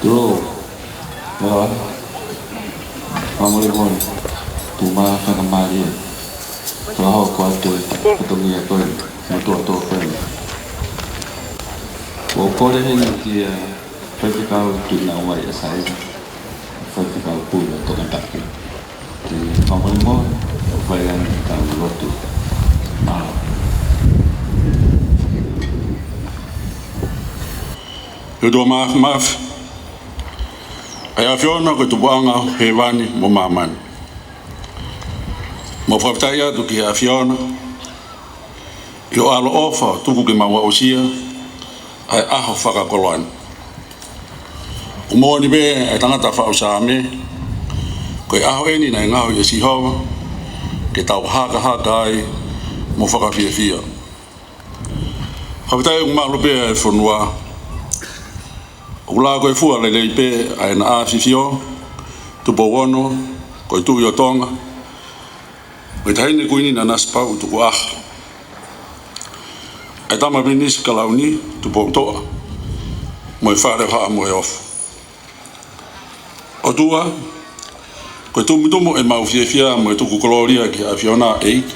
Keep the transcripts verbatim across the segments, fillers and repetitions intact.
Tulou, ʻa, fakamolemole, tuʻu mai fakamālie, fakahoko atu e fatongia ko eni, mo tuʻa tō ko eni. ʻOku ou kole heni kia Faifekau Tuʻinauai ʻa Saina, Faifekau Pule Toketake. Ke fakamolemole, ʻo fai ange ʻetau lotu. Mālō. ʻE ʻOtua Māfimafi, ʻa e ʻAfiona ko e tupuʻanga ʻo hēvani mo māmani. Mau fakafetaʻi atu ki he ʻAfiona, ʻi hoʻo ʻaloʻofa ʻo tuku ke mau aʻusia ʻa e ʻaho fakakoloa ni. ʻOku moʻoni pē ʻa e tangata faʻu Saame, ko e ʻaho eni naʻe ngaohi ʻe Sihova, ke tau hakahaka ai mo fakafiefia. Fakafetaʻi ʻoku malu pē ʻa e fonua, ʻoku laka ko e fua lelei pē ʻa ʻEne ʻAfifio, Tupou Ono, ko e Tuʻi ʻo Tonga, mo e Taʻahine Kuini Nanasipauʻu Tukuʻaho, ʻa e Tama Pilinisi Kalauni, Tupoutoʻa, mo e Fale ʻo Haʻa Moheofo. ʻOtua, Ko e tumutumu ʻemau fiefia mo e tuku kolōlia ki he ʻAfiona, ʻEiki,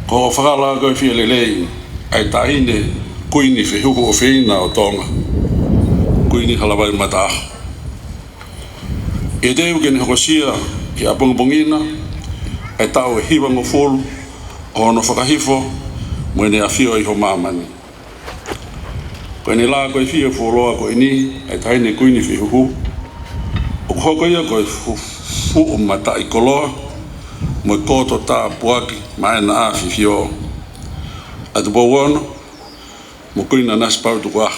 ko hoʻo fakalaka ko e fie lelei ʻa e Taʻahine Kuini Fehuhu ʻofeina ʻo Tonga, Kuini Halavai Mataʻaho. ʻI he teu ke ne hokosia ʻi he ʻapongipongi na ʻa e taʻu ʻe hivangofulu ʻo hono fakahifo mo ʻene ʻafio ʻi ho māmani. Ko ʻene laka ko e fie fuoloa ko eni ʻa e Taʻahine Kuini Fehuhu, ʻoku hoko ia ko e fu-, fuʻu mataʻikoloa mo e koto tāpuaki maʻana ʻa e ʻAfio, ʻa Tupou Ono mo Kuini Nanasipauʻu Tukuʻaho,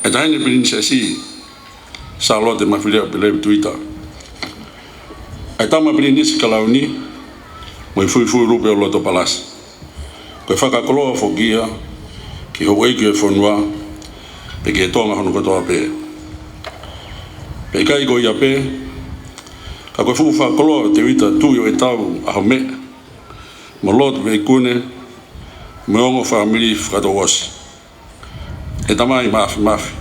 ʻa e Taʻahine Pilinisesi Sālote Mafileʻo Pelevi Tuita, ʻa e Tama Pilinisi Kalauni mo e Fuifui Lupe ʻo Lotopalasi. Ko e fakakoloa foki ia ki he houʻeiki ʻo e fonua, pea ki he Tonga hono kotoa pē. Pea ʻikai ko ia pē, ka ko e fuʻu fakakoloa ʻo Tēvita Tuʻiʻoetau ʻAhomeʻa mo Lotu Veikune mo e ongo fāmili fakatouʻosi. ʻE Tamai Māfimafi,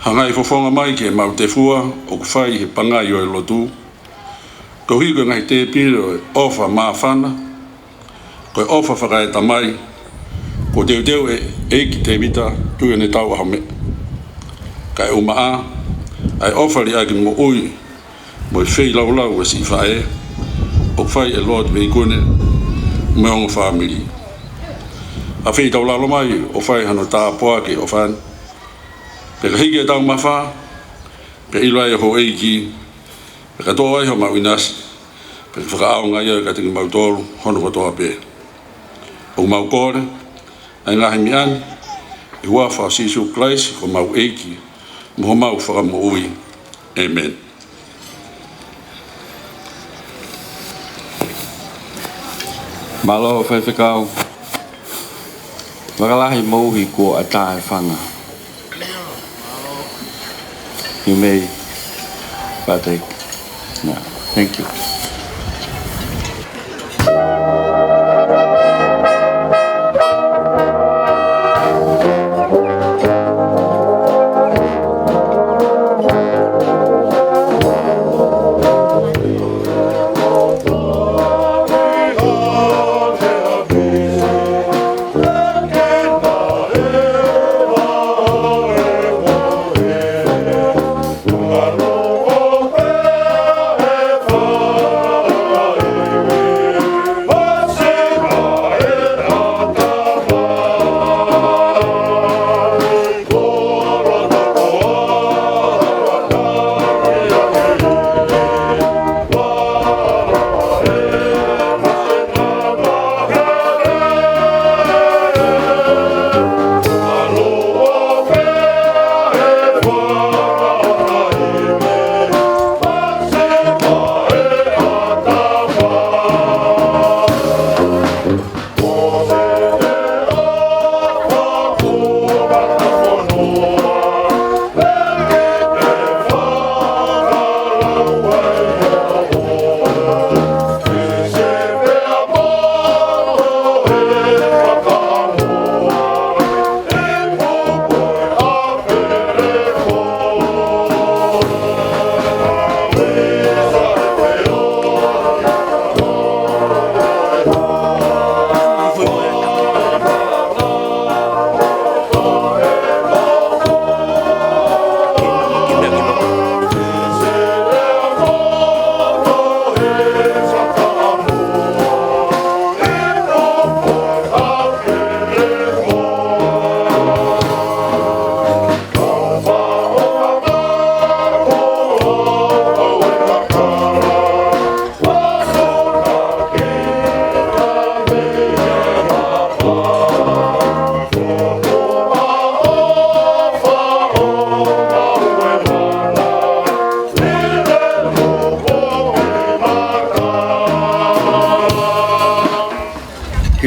hangai fofonga mai ki he mautefua ʻoku fai he pangai ʻo e lotu, koeʻuhi ko e ngaahi tēpile ʻo e ʻofa māfana, ko e ʻofa fakaetamai, kuo teuteu ʻe ʻEiki Tēvita Tuʻiʻoetau ʻAhomeʻa. Kae ʻumaʻā ʻa e ʻofa liʻaki moʻui mo e feilaulau ʻa e siʻi faʻē, ʻoku fai ʻe Lotu Veikune mo e ongo fāmili. ʻAfeitaulalo mai ʻo fai hano tāpuaki ʻo fai, pea ka hiki ʻa e taumafa, pea ʻilo ai ʻa e houʻeiki, pea ka toʻo ai homau ʻinasi, pea ke fakaʻaongaʻi ia kiate kimautolu hono kotoa pē. ʻOku mau kole ʻa e ngaahi meʻa ni ʻi he huafa ʻo Sīsū Kalaisi ko homau ʻEiki mo homau Fakamoʻui. ʻĒmeni. Mālō Faifekau. Fakalahi moʻui kuo ʻatā e fanga. You may partake now. Thank you.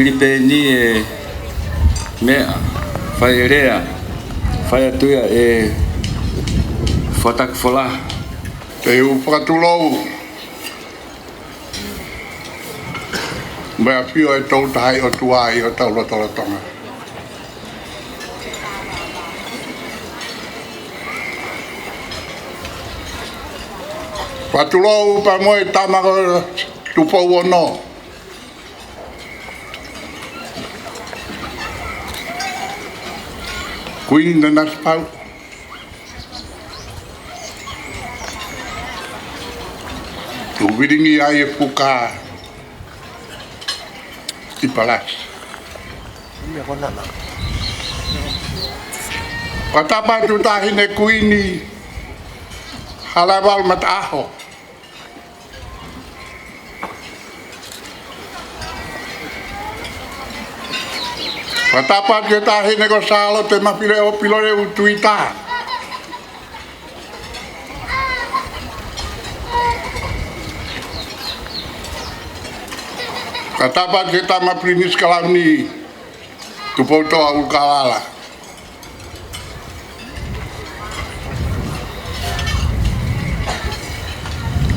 Hili pē ʻeni e meʻa, fai e lea, fai atu ia ʻe Fataki Fola. Te u fakatulou mo e ʻafio ʻa e Tolu Tahaʻi ʻOtua ʻi hotau lotolotonga. Patulou pea mo e tama ko Tupou Ono. Kuini Nanasipauʻu. ʻOku vilingi ai e puka ʻi palasi. Fakatapu atu Taʻahine Kuini Halaevalu Mataʻaho. Fakatapu atu ki he Taʻahine ko Sālote Mafileʻo Pilolevu Tuita. Fakatapu atu ki he tama Pilinisi Kalauni, Tupoutoʻa ʻUlukalala.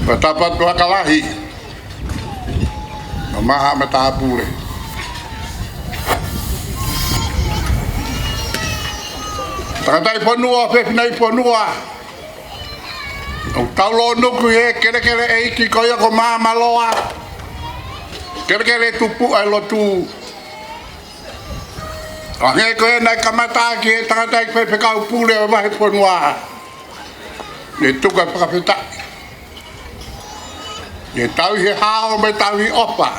Fakatapu atu Akalahi, Mamaha Matāpule. Tangataʻi fonua, fefine ʻi fonua. ʻOku tau lōnuku he kelekele ʻeiki ko ia ko Māmaloa. Kelekele tupuʻa e lotu. Hangē ko ia naʻe kamata ki he tangataʻi faifekau pule ʻo e vahefonua. Ne tuku e fakafetaʻi. Ne tauhi e hao mo e tauhi ʻofa.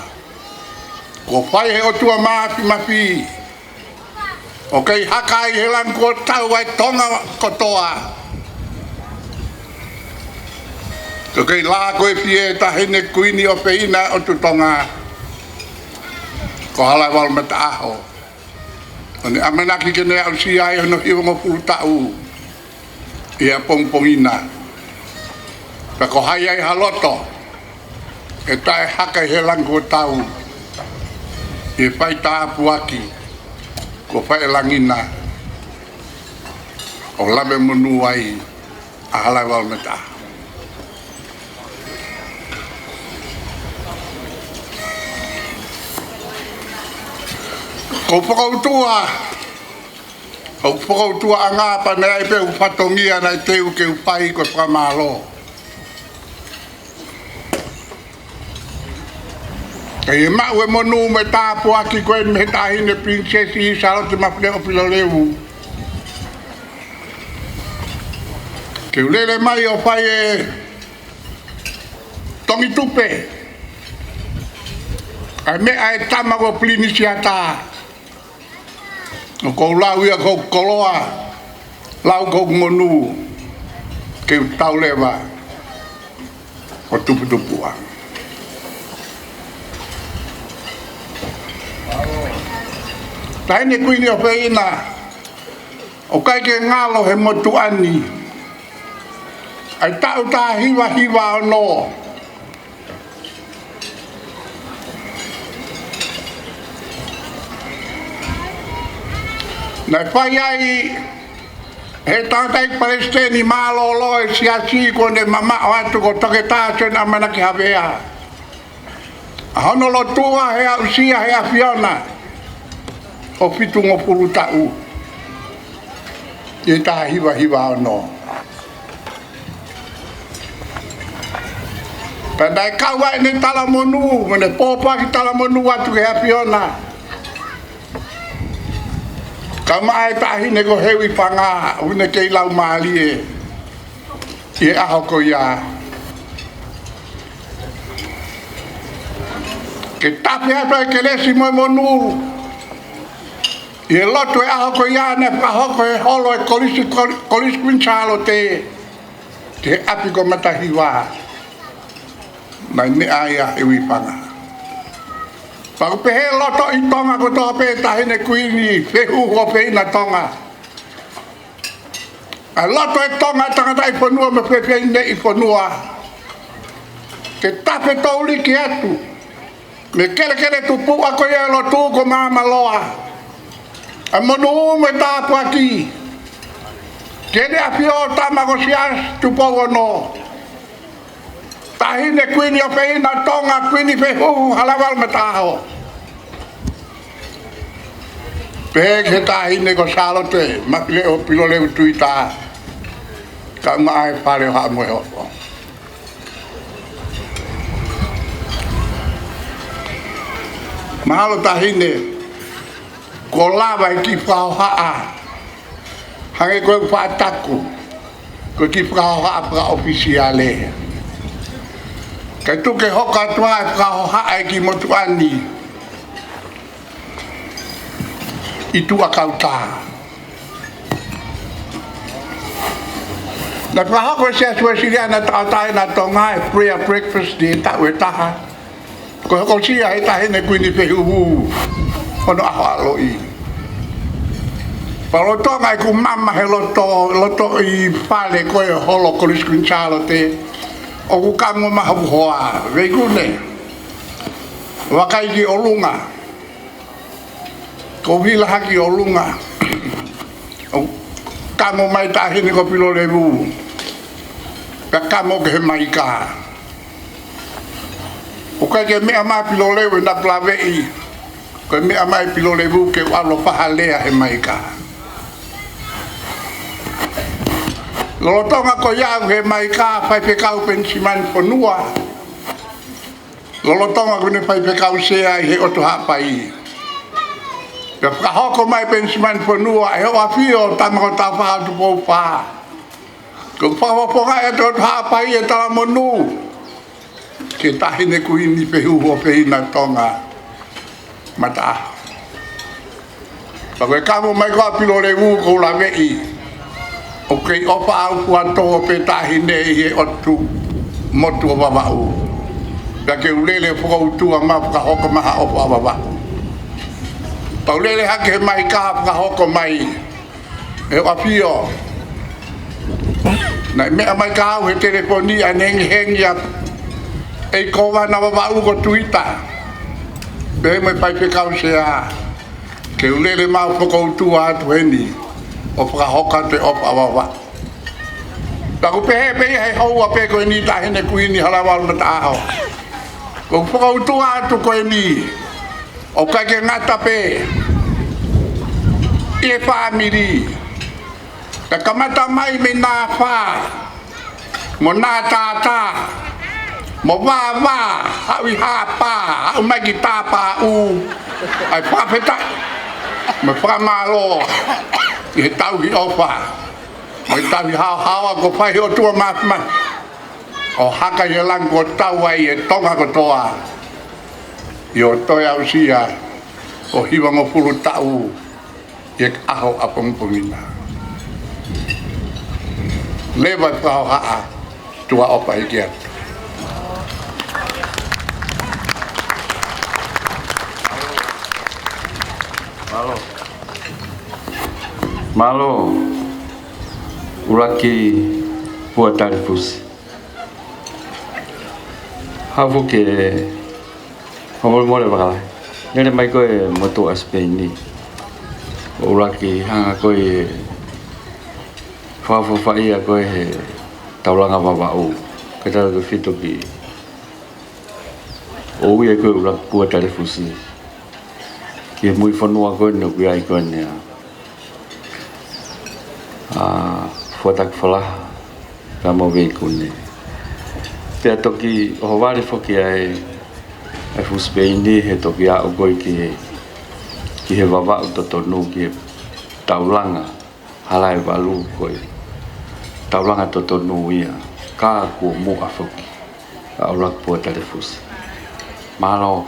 Kuo fai he ʻOtua Māfimafi. ʻO kei haka ai he langi kuo tau ai Tonga kotoa. ʻO kei lā ko e fie Taʻahine Kuini ʻofeina ʻo Tonga, ko Halaevalu Mataʻaho. ʻO ne ʻamanaki ke ne aʻusia ai hono hivangofulu taʻu ʻi he ʻapongipongi na. Pea ko hai ai ha loto ʻe taʻe haka ʻi he langi kuo tau, ʻi he fai tāpuaki kuo fai ʻe langi na, ʻo lave monū ai ʻa Halaevalu Mataʻaho. Ko e fakautua, ko e fakautuaʻanga pea naʻe ʻi ai pē ʻeku fatongia naʻe teu ke u fai ko e fakamālō. Ka ʻi he maʻu e monū mo e tāpuaki ko eni mei he Taʻahine Pilinisesi Sālote Mafileʻo Pilolevu, ke u lele mai ʻo fai e tongi tupe ʻa e meʻa ʻa e tama ko Pilinisi Ata. ʻOku ou lau ia ko e koloa, lau ko e monū, ke u tau leva ʻo tuputupuʻa. Taʻahine Kuini ʻofeina, ʻoku ʻikai ke ngalo he motuʻa ni ʻa e taʻu taha hiva hiva ono. Naʻe fai ai ʻe he tangataʻi palesiteni mālōlō e siasi kuo ne mamaʻo atu ko Toketā Sione ʻAmanaki Havea, ʻa hono lotua he aʻusia he ʻAfiona ʻo fitungofulu taʻu ʻi he taha hiva hiva ono. Pea naʻe kau ai ʻene talamonū, mo ʻene pōpoaki talamonū atu ki he ʻAfiona, kae ʻumaʻā e Taʻahine ko Heuifanga, ʻoku ne kei laumālie ʻi he ʻaho ko ia, ke tafe atu e kelesi mo e monū ʻi he lotu e ʻaho ko ia naʻe fakahoko he holo e Kolisi, Koli-, Kolisi Kuini Sālote, ki he ʻapi ko Matahiva, naʻe meʻa ai ʻa Heuifanga. Pea ʻoku pehē loto ʻi Tonga kotoa pē, Taʻahine Kuini Fehuhu ʻofeina Tonga, ʻa e loto e Tonga, tangataʻi fonua mo e fefine ʻi fonua, ke tafe touliki atu mei he kelekele tupuʻa ko ia e lotu ko Māmaloa, ʻa e monū mo e tāpuaki ki heʻene ʻafio tama ko Siaosi Tupou Ono, Taʻahine Kuini ʻofeina Tonga, Kuini Fehuhu Halaevalu Mataʻaho. Pehē ki he Taʻahine ko Sālote Mafileʻo Pilolevu Tuita, kae ʻumaʻā e Fale ʻo Haʻa Moheofo. Mahalo Taʻahine, kuo lava e kiʻi fakahohaʻa, hangē ko e faʻa taku, ko e kiʻi fakahohaʻa fakaʻofisiale. Kae tuku ke hoko atu ʻa e fakahohaʻa ʻa e kiʻi motuʻa ni ʻi tuʻa kautā. Naʻe fakahoko ʻe he Siasi Uēsiliana Tauʻatāina ʻa Tonga e prayer breakfast ʻi he taʻu ʻe taha. Ko e hokosia ʻe he Taʻahine Kuini Fehuhu hono ʻaho ʻaloʻi. Pea lolotonga ʻeku mama he loto, loto ʻi fale ko e holo Kolisi Kuini Sālote, ʻoku kamo mai ha ʻū hoa, Veikune, vakai ki ʻolunga. Ko Vila hake ʻi ʻolunga. ʻO kamo mai Taʻahine ko Pilolevu. Pea kamo ki he maika. ʻOku ʻikai ke meʻa mai Pilolevu ʻi heʻeku laveʻi. Ko e meʻa mai Pilolevu ke u ʻalu ʻo fai ha lea he maika. Lolotonga ko ia ʻi he maika, Faifekau Penisimani Fonua. Lolotonga ko ʻene faifekau sea ʻi he ʻOtu Haʻapai. Pea fakahoko mai Penisimani Fonua ʻe hoʻo ʻAfio Tama ko Tāufaʻāhau Tupou Fā. Ko e fakafofongaʻi ʻa e ʻOtu Haʻapai ʻe talamonū ki he Taʻahine Kuini Fehuhu ʻofeina Tonga Mataʻaho. Pea ko e kamo mai ko ia ʻa Pilolevu ʻoku ou laveʻi, ʻoku kei ʻofa ʻaufuatō pē Taʻahine ʻi he ʻotu motu ʻo Vavaʻu. Pea ke u lele ʻo fakautua mai ʻo fakahoko mai ha ʻofa ʻa Vavaʻu. Pea u lele hake he maika, fakahoko mai ʻe hoʻo ʻAfio. Naʻe meʻa mai kia au he telefoni ʻa e hengihengi ʻa e kōvana Vavaʻu ko Tuita, pehē mo e faifekau sea, ke u lele mai ʻo fakautua atu heni ʻo fakahoko atu e ʻofa ʻa Vavaʻu. Pea ʻoku pehē pē ia he houa pē ko eni Taʻahine Kuini Halaevalu Mataʻaho. Ko ʻeku fakautua atu ko eni, ʻoku ʻikai ke ngata pē ʻi he fāmili. Ka kamata mai mei Nāfā, mo Nātātā, mo Vāvā, haʻu ʻi Hāpā, haʻu mai ki Tāpāʻū, ʻai fakafetaʻi mo e fakamālō ʻi he tauhi ʻofa mo e tauhi haohaoa kuo fai ʻe he ʻOtua Māfimafi ʻo haka ʻi he langi kuo tau ai e Tonga kotoa ʻi hoʻo toe aʻusia ʻo hivangofulu taʻu ʻi he ʻaho ʻapongipongi na. Leva e fakahohaʻa, tuʻa ʻofa hiki atu. Mālō. Mālō, ʻUluaki Pua Talifusi. Haʻu foki e, hoʻo molemole fakalahi. Lele mai koe motuʻa Sipeini. ʻUluaki hanga koe ʻo fakaʻofoʻofaʻia koe he taulanga Vavaʻu. Ka tautefito ki hoʻo ui ko e ʻUluaki Pua Talifusi ki he muifonua ko eni ʻoku ʻi ai ko eni ʻa, ʻa Fuatakifalaha pea mo Veikune. Pea toki ʻohovale foki ʻa e, ʻa e fuʻu Sipeini he toki aʻu ko ē ki he, ki he Vavaʻu totonu, ki he taulanga Halaevalu ko e taulanga totonu ia, ka kuo muʻa foki ʻa ʻUluaki Pua Talifusi. Mālō.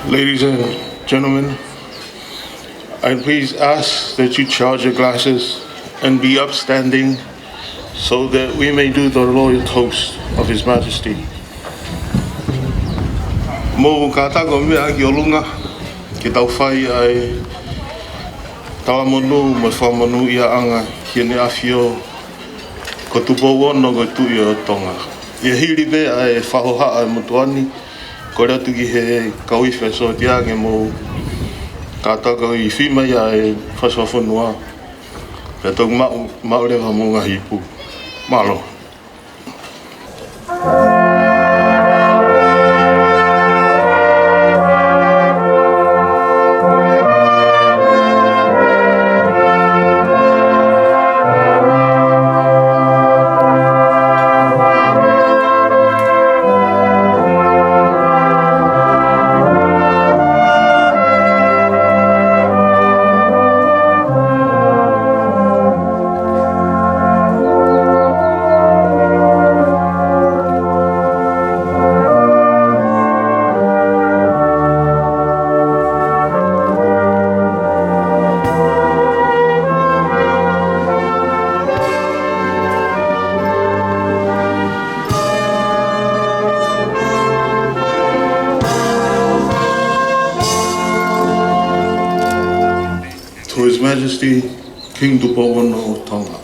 Ladies and gentlemen, I please ask that you charge your glasses and be upstanding, so that we may do the royal toast of His Majesty. Mou kātaki ʻo meʻa ki ʻolunga, ke tau fai ʻa e talamonū mo e fakamonūʻiaʻanga ki Heʻene ʻAfio ko Tupou Ono ko e Tuʻi ʻo Tonga. ʻI he hili pē ʻa e fakahohaʻa ʻa e motuʻa ni, kole atu ki he kau ifi ʻa e sōtia ke mou kātaki ʻo ifi mai ʻa e fakafonua. Pea toki maʻu, maʻu leva mo e ngaahi ipu. Mālō. To His Majesty King Tupou Ono of Tonga.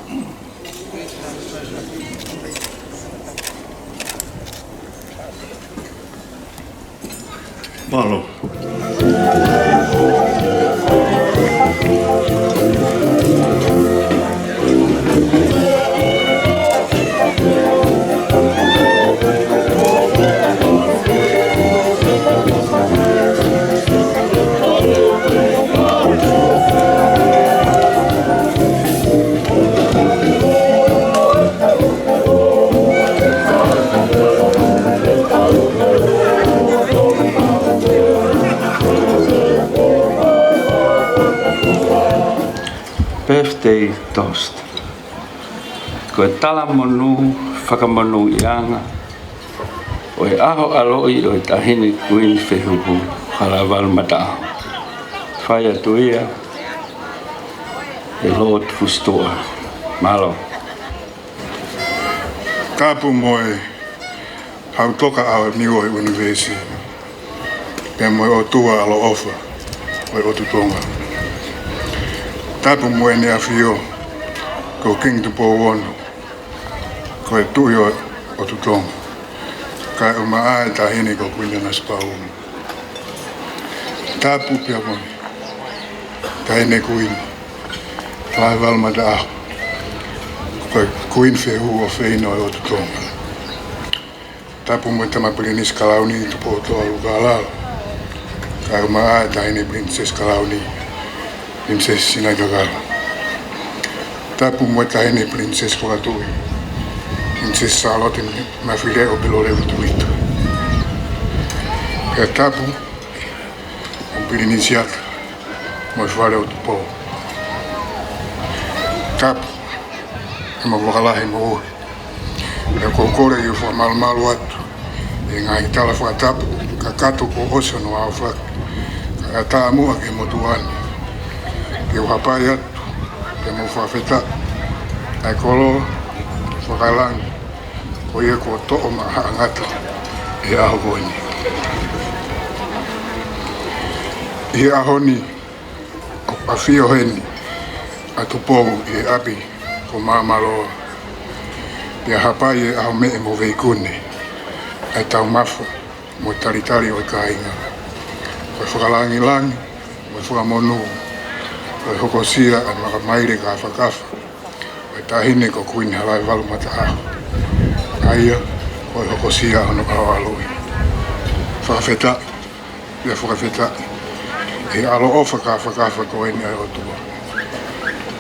Mālō. Birthday toast. Ko e talamonū fakamonūʻiaʻanga ʻo e ʻaho ʻaloʻi ʻo e Taʻahine Kuini Fehuhu Halaevalu Mataʻaho. Fai atu ia ʻe Lord Fusituʻa. Mālō. Tapu mo e Haʻu Toka ʻAho Niu ʻo e ʻUnivēsi, pea mo e ʻOtua ʻaloʻofa ʻo e ʻOtu Tonga. Tapu mo ʻEne ʻAfio ko King Tupou Ono, ko e Tuʻi ʻo e ʻOtu Tonga, kae ʻumaʻā e Taʻahine ko Kuini Nanasipauʻu. Tapu pea mo e Taʻahine Kuini Halaevalu Mataʻaho, ko e Kuini Fehuhu ʻofeina ʻo e ʻOtu Tonga. Tapu mo e Tama Pilinisi Kalauni Tupoutoʻa ʻUlukalala, kae ʻumaʻā e Taʻahine Pilinisesi Kalauni, Pilinisesi Sinaitakala. Tapu mo e Taʻahine Pilinisesi Fakatuʻi, Pilinisesi Sālote Nafileʻo Belolevu Tumita. Pea tapu mo Pilinisiata mo e Fale ʻo Tupou. Tapu, ʻe mau fakalahi moʻui. Pea ʻoku ou kole ke u fakamalumalu atu ʻi he ngaahi tala fakatapu kakato kuo ʻosi hono aofaki, kae ʻatā muʻa ki he motuʻa ni ke u hapai atu, pea mo fakafetaʻi ʻa e koloa fakalangi ko ia kuo toʻo maʻa Haʻa Ngata ʻi he ʻaho ko eni. ʻI he ʻaho ni, ʻoku ʻafio heni ʻa Tupou ʻi he ʻapi ko Māmaloa, pea hapai ʻe ʻAhomeʻe mo Veikune ʻa e taumafa mo e talitali ʻo e kāinga. Ko e fakalangilangi mo e fakamonū, ko e hokosia ʻa e makamaile kāfakafa ʻo e Taʻahine ko Kuini Halaevalu Mataʻaho, ʻa ia ko e hokosia hono ʻaho ʻaloʻi. Fakafetaʻi, pea fakafetaʻi ʻi he ʻaloʻofa kāfakafa ko eni ʻa e ʻOtua,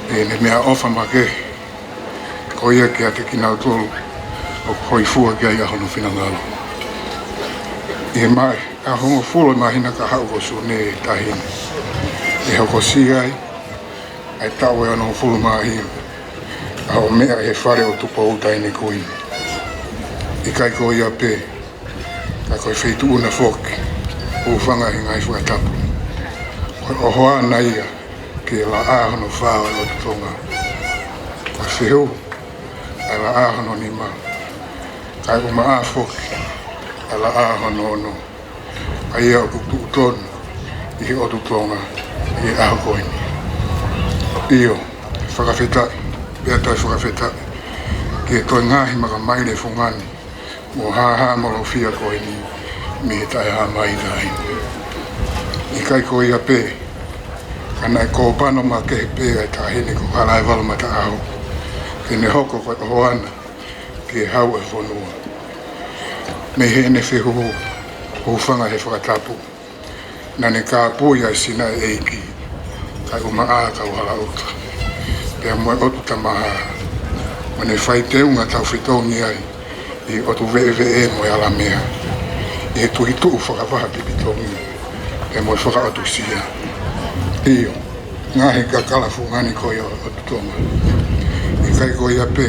ʻi heʻene meʻaʻofa makehe ko ia kiate kinautolu ʻoku hōifua ki ai ʻa hono finangalo. ʻI he māhina ʻe hongofulu ʻo e māhina kahaʻu ko Sune ʻe tahi ni, ʻe hokosia ai ʻa e taʻu ʻe onongofulu mā hiva ʻa hoʻo meʻa ʻi he Fale ʻo Tupou, Taʻahine Kuini. ʻIkai ko ia pē, ka ko e feituʻu na foki ʻoku hūfanga he ngaahi fakatapu. Ko e ʻohoana ia ki he laʻā hono fā ʻo e ʻOtu Tonga. Fehuhu, ʻa e laʻā hono nima, kae ʻumaʻā foki ʻa e laʻā hono ono, ʻa ia ʻoku tuʻu tonu ʻi he ʻOtu Tonga ʻi he ʻaho ko eni. ʻIo, fakafetaʻi, pea toe fakafetaʻi ki he toe ngaahi makamaile fungani mo hāhāmolofia ko eni mei he taʻehāmai taʻahine. ʻIkai ko ia pē, ka naʻe kōpano makehe pē ʻa e taʻahine ko Halaevalu Mataʻaho ke ne hoko ko e ʻohoana ki he hau ʻo e fonua. Mei heʻene fehuhu, hūfanga he fakatapu, naʻa ne kāpui ʻa e Sinaʻeiki, kae ʻumaʻā Kauhalaʻuta, pea mo e ʻotu Tamahā, mo ne fai teunga tau fetongi ai ʻi he ʻotu Veʻeveʻe mo e Alamea, ʻi he Tuʻituʻu fakavaha pipitongi pea mo e fakaʻotusia. ʻIo, ngaahi kakala fungani ko ia ʻo e ʻOtu Tonga. ʻIkai ko ia pē,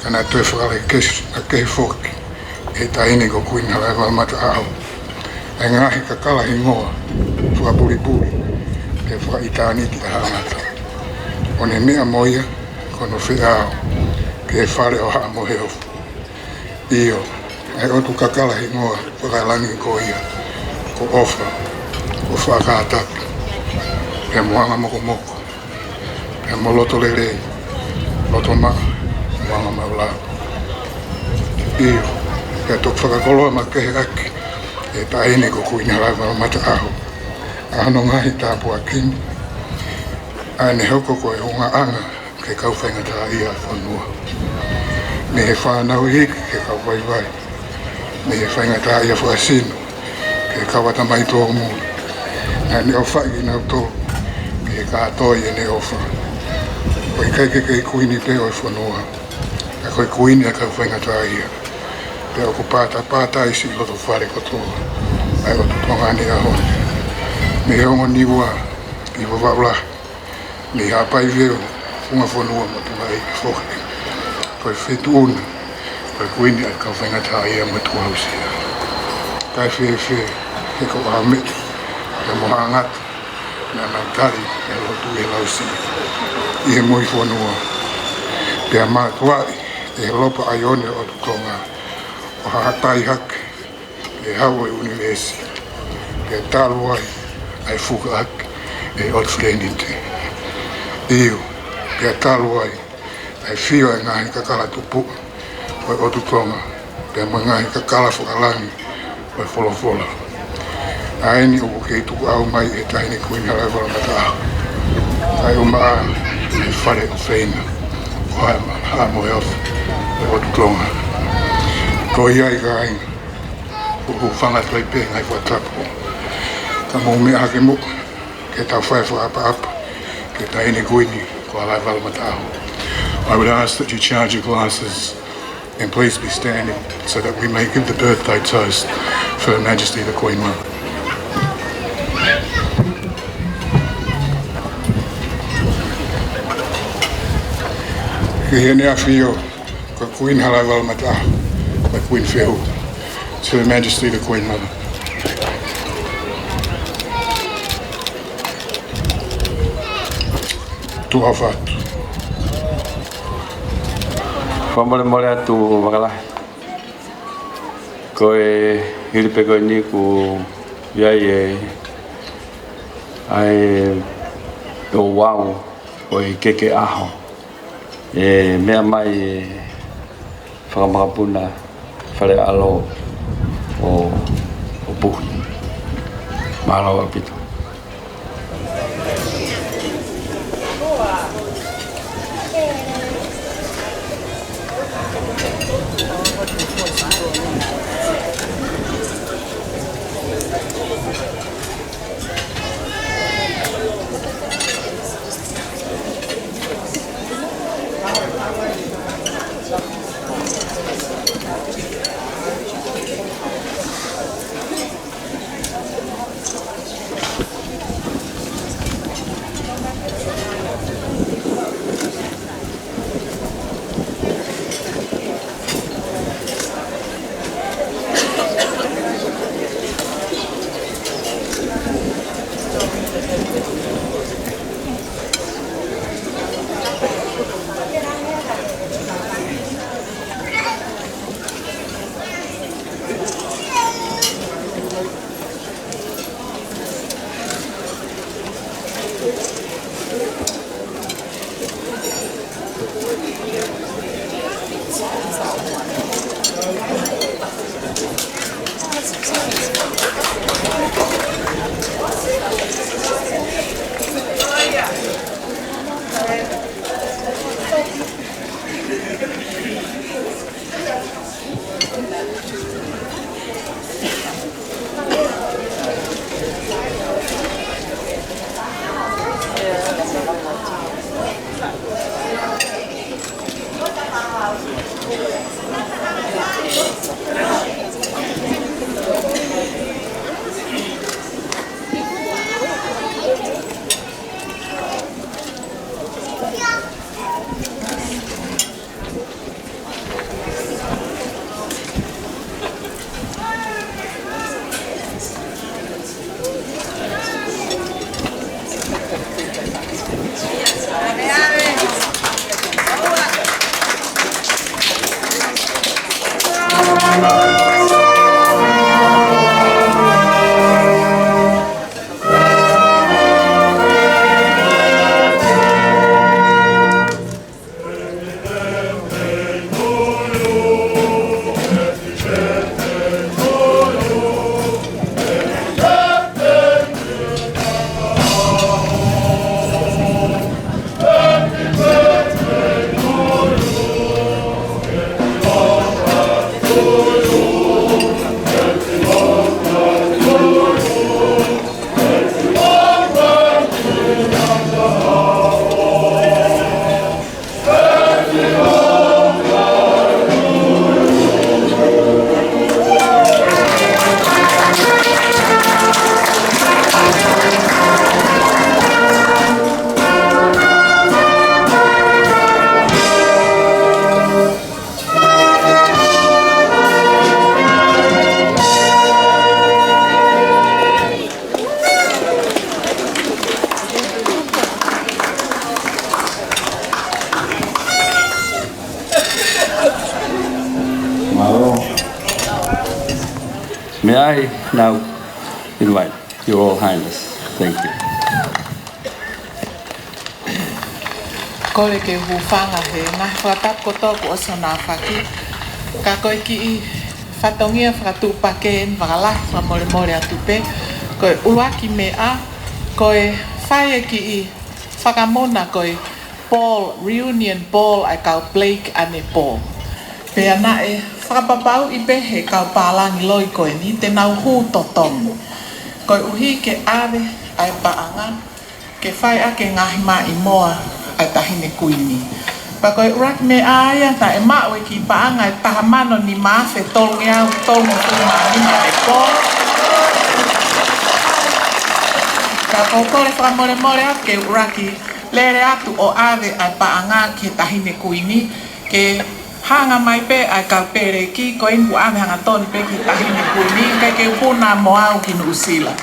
ka naʻe toe fakalekesi makehe foki ʻe he taʻahine ko Kuini Halaevalu Mataʻaho ʻa e ngaahi kakala hingoa fakapulipuli pea fakaʻitāniti ʻa Haʻa Ngata, ʻo ne meʻa mo ia ki hono feʻao ki he fale ʻo Haʻa Moheofo. ʻIo, ʻa e ʻotu kakala hingoa fakalangi ko ia ko ʻOfa, ʻOfa Kātaki, pea mo Anga Mokomoko, pea mo Loto Lelei, Loto Maʻa, mo Anga Maʻulalo. ʻIo, pea toki fakakoloa makehe ʻaki ʻe he taʻahine ko Kuini Halaevalu Mataʻaho ʻa hono ngaahi tāpuaki ni, ʻa ʻene hoko ko e ungaʻanga ki he kau faingataʻaʻia ʻo e fonua. Mei he fānau iiki ki he kau vaivai, mei he faingataʻaʻia fakasino ki he kau ʻatamai tōmui, naʻa ne ʻofaʻi kinautolu ki he kātoi ʻene ʻofa. ʻOku ʻikai ke kei kuini pē ʻo e fonua, ka ko e kuini ʻa e kau faingataʻaʻia. Pea ʻoku pātapātai siʻi loto fale kotoa ʻa e ʻOtu Tonga ʻi he ʻaho ni. Mei he ongo Niua ki Vavaʻu Lahi, mei Haʻapai Veu, Funga Fonua mo Tonga ʻEiki foki, ko e feituʻu na ko e kuini ʻa e kau faingataʻaʻia mo e tuʻa aʻusia. Kae fēfē, he ko ʻAhomeʻi pea mo Haʻa Ngata naʻa nau tali ʻa e lotu ʻi he lausiʻi ʻi he moʻui fonua, pea mātuʻaki ʻi he lopa ʻaione ʻo e ʻOtu Tonga, ʻo hahatai hake ʻi he hau ʻo e ʻunivēsi, pea talu ai ʻa e fukaʻaki ʻe he ʻOtu Fileniti. ʻIo, pea talu ai ʻa e fio ʻa e ngaahi kakala tupuʻa ʻo e ʻOtu Tonga, pea mo e ngaahi kakala fakalangi ʻo e folofola. ʻA eni ʻoku kei tukuʻau mai ʻe he taʻahine Kuini Halaevalu Mataʻaho, kae ʻumaʻā ʻa e fale ʻofeina ʻo Haʻa Moheofo ʻo e ʻOtu Tonga. Ko ia ai kāinga, ʻoku ou hūfanga atu ai pē he ngaahi fakatapu. Ka mou meʻa hake muʻa ke tau fai e fakaʻapaʻapa ki he taʻahine kuini ko Halaevalu Mataʻaho. I would ask that you charge your glasses and please be standing so that we may give the birthday toast for Her Majesty the Queen Mother. Ki heʻene ʻAfio ko Kuini Halaevalu Mataʻaho, the Queen Fehuhu. To Her Majesty the Queen Mother. Tuʻa ʻofa atu. Fakamolemole atu Vakalahi. Ko e hili pē ko eni kuo ʻi ai e, ʻa e ouau ʻo e keke ʻaho. ʻE meʻa mai e fakamakapuna Fale ʻAlo ʻo, ʻo Puhi. Mālō ʻaupito. Mālō. May I now invite Your Royal Highness? Thank you. Kole ke u hūfanga he ngaahi fakatapu kotoa kuo ʻosi hono aofaki. Ka ko e kiʻi fatongia fakatuʻupakē eni fakalahi fakamolemole atu pē. Ko e ʻuluaki meʻa, ko e fai e kiʻi fakamuna ko e ball, reunion ball ʻa e kau Blake ʻanepō. Pea naʻe fakapapauʻi pē he kau pālangi loi ko eni te nau hū totongi. Koeʻuhi ke ʻave ʻa e paʻanga ke fai ʻaki e ngaahi maʻimoa ʻa e Taʻahine Kuini. Pea ko e ʻuluaki meʻa ia, naʻe maʻu e kiʻi paʻanga ʻe taha mano nima afe tolungeau tolungofulu mā nima ʻanepō. Ka ko e kole fakamolemole atu ke u ʻuluaki lele atu ʻo ʻave ʻa e paʻanga ki he Taʻahine Kuini, ke hanga mai pē ʻa e kau pēleki, ko eni kuo ʻave hangatonu pē ki he Taʻahine Kuini, kae kei puna mo au ki Nuʻusila.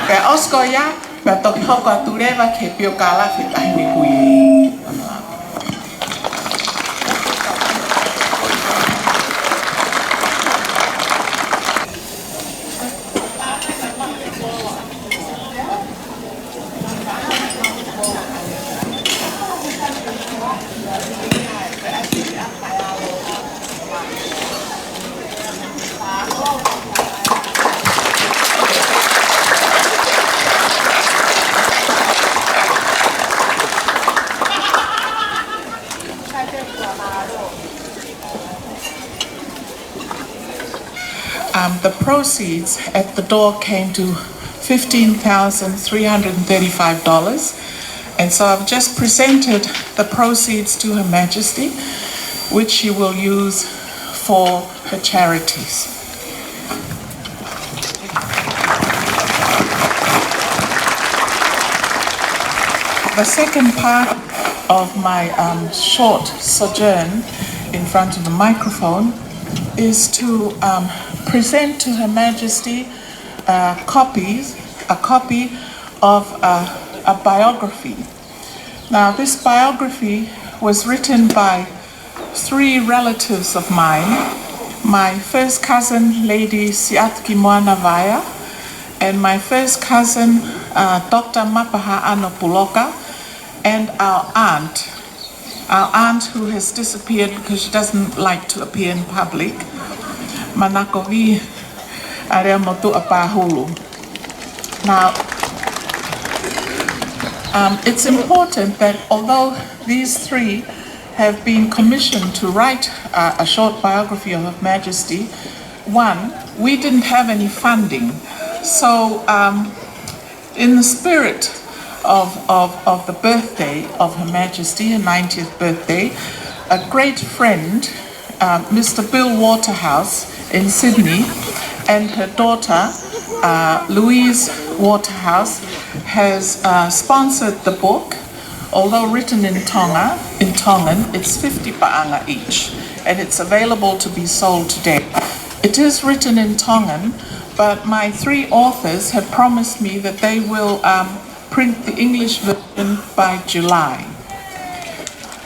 Pea ʻosi ko ia, pea toki hoko atu leva ki he piokalafi Taʻahine Kuini. Um, the proceeds at the door came to fifteen thousand three hundred and thirty-five dollars. And so I've just presented the proceeds to Her Majesty, which she will use for her charities. The second part of my, um, short sojourn in front of the microphone is to, um, present to Her Majesty, uh, copies, a copy of, uh, a biography. Now, this biography was written by three relatives of mine, my first cousin, Lady Siatkimoana Vaea, and my first cousin, uh, Doctor Mapaha Ano Puloka, and our aunt, our aunt who has disappeared because she doesn't like to appear in public, Manakovi Aleamotuʻa Pahulu. Now, um, it's important that although these three have been commissioned to write, uh, a short biography of Her Majesty, one, we didn't have any funding. So, um, in the spirit of, of, of the birthday of Her Majesty, her ninetieth birthday, a great friend Uh, Mister Bill Waterhouse in Sydney and her daughter, uh, Louise Waterhouse, has, uh, sponsored the book. Although written in Tonga, in Tongan, it's fifty paʻanga each, and it's available to be sold today. It is written in Tongan, but my three authors have promised me that they will, um, print the English version by July.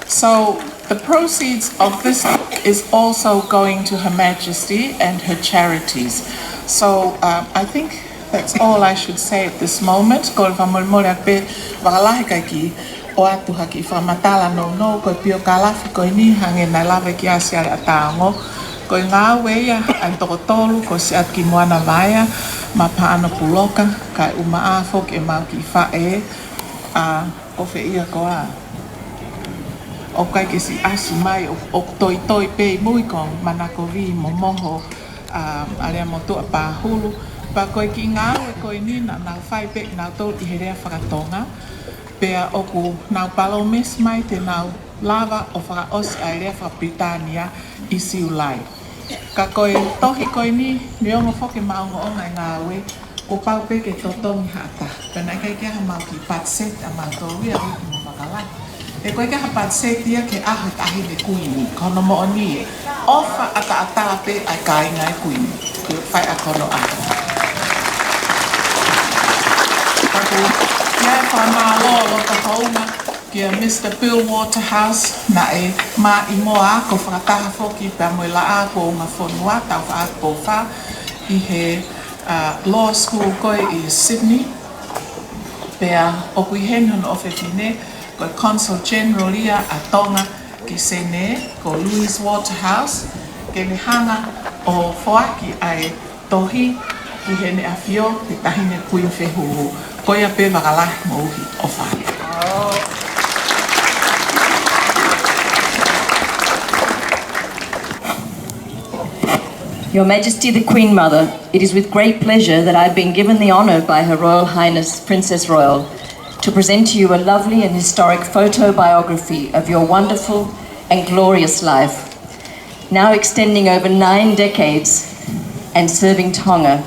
So the proceeds of this book is also going to Her Majesty and her charities. So, uh, I think that's all I should say at this moment. Kole fakamolemole atu pē, fakalahi kaiki ʻoatu ha kiʻi fakamatala nounou, ko e piokalafi ko eni hangē naʻe lave ki ai Siale ʻa Taongo. Ko e ngāue ia ʻa e toko tolu, ko Siaoki Moana Vaea, Mapaano Puloka, kae ʻumaʻā foki ʻemau kiʻi faʻē, ʻa Kofeia Koa. ʻOku ʻikai ke siʻi ʻasi mai, ʻo, ʻoku toitoi pē ʻi mui ko Manakovi mo Moho, ʻa, ʻa Leamotuʻa Pahulu. Pea ko e kiʻi ngāue ko eni naʻa nau fai pē ʻe nautolu ʻi he lea fakatonga. Pea ʻoku nau palōmesi mai te nau lava ʻo fakaʻosi ʻa e lea fakapilitānia ʻi Siulai. Ka ko e tohi ko eni, neongo foki ʻema ongoongo ʻa e ngāue, kuo pau pē ke totongi ha taha. Pea naʻe ʻikai ke ʻi ai haʻamau kiʻi patiseti ʻamautolu ia, ʻoku mau fakalahi. He ʻoku ʻikai ke ʻi ai ha patiseti ia ki he ʻaho ʻo e Taʻahine Kuini, ko hono moʻoni ē. ʻOfa ʻataʻatā pē ʻa e kāinga ʻa e Kuini ki he faiako hono ʻaho. Ka ʻoku ʻi ai e fakamālō loto houngaʻia kia Mister Bill Waterhouse, naʻe maʻimoa ako fakataha foki pea mo e Laʻā kuo Ungafonua, Taufaʻāhau Pōfā, ʻi he, uh, law school ko ē ʻi Sydney. Pea ʻoku ʻi heni hono ʻofefine, ko e Consul General ia ʻa Tonga ki Senē, ko Louise Waterhouse, ke ne hanga ʻo foaki ʻa e tohi ki Heʻene ʻAfio, ko e Taʻahine Kuini Fehuhu. Ko ia pē, fakalahi mo uhi, ʻofa. Your Majesty the Queen Mother, it is with great pleasure that I've been given the honour by Her Royal Highness Princess Royal to present to you a lovely and historic photobiography of your wonderful and glorious life. Now extending over nine decades and serving Tonga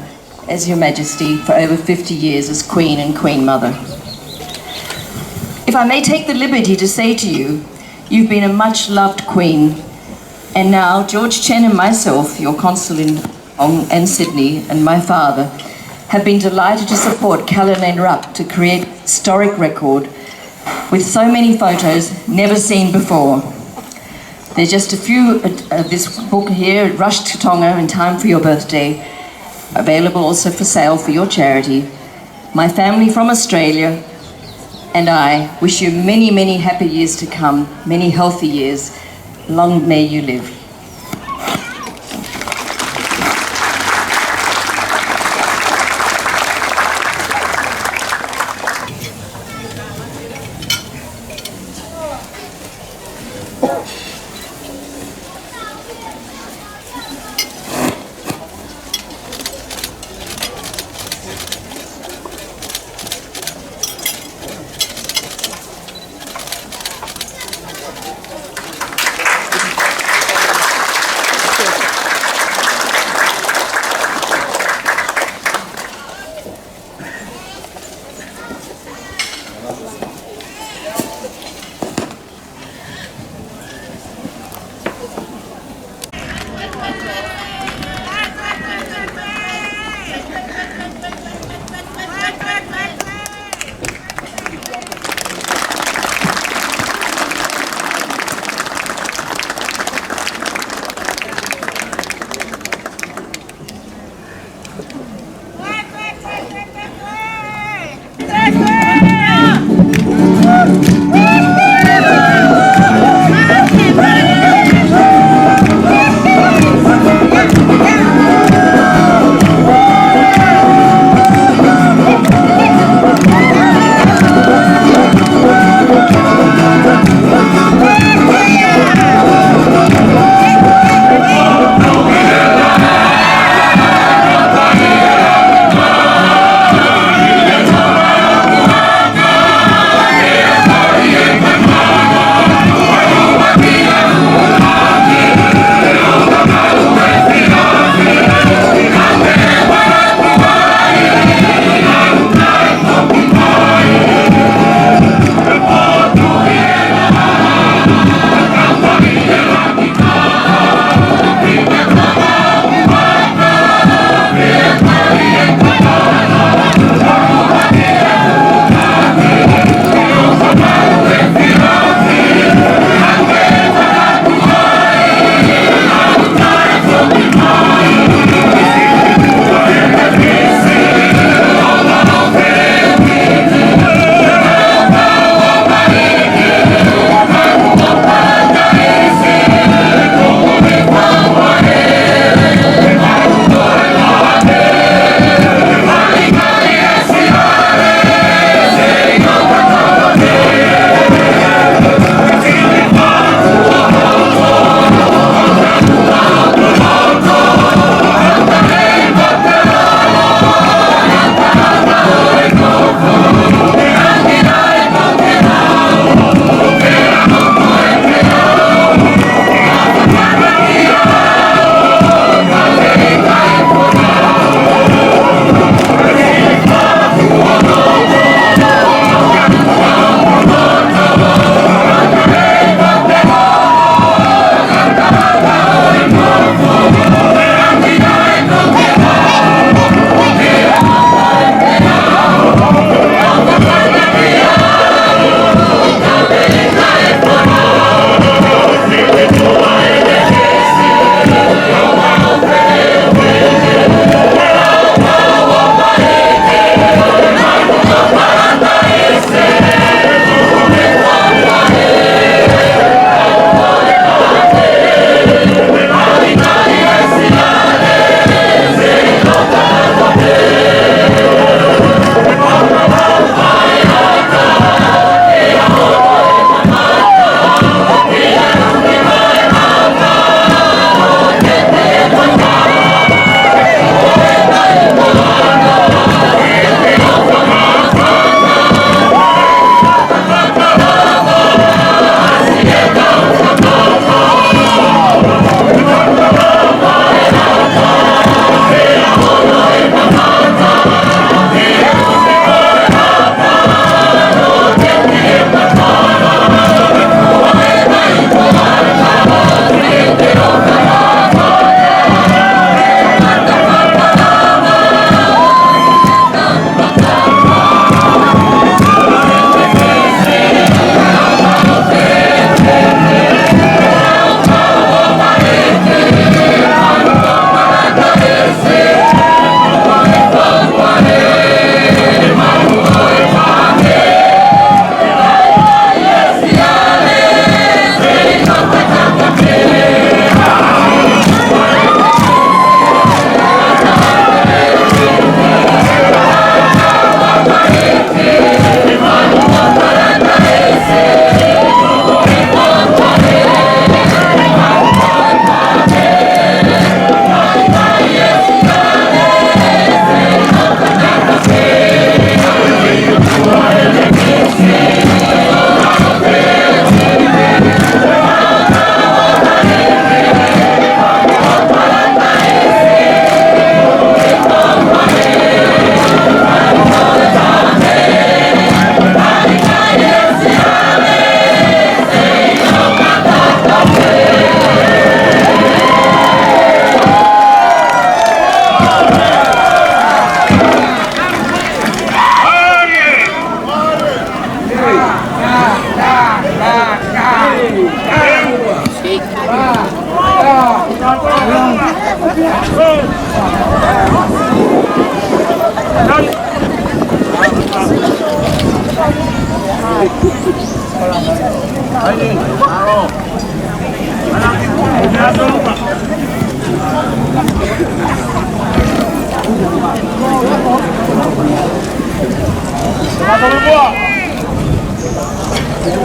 as Your Majesty for over fifty years as Queen and Queen Mother. If I may take the liberty to say to you, you've been a much loved Queen, and now George Chen and myself, your Consul in Hong Kong and Sydney, and my father, have been delighted to support Kallananni Rupp to create historic record with so many photos never seen before. There's just a few of this book here, Rush to Tonga in Time for Your Birthday, available also for sale for your charity. My family from Australia and I wish you many, many happy years to come, many healthy years. Long may you live.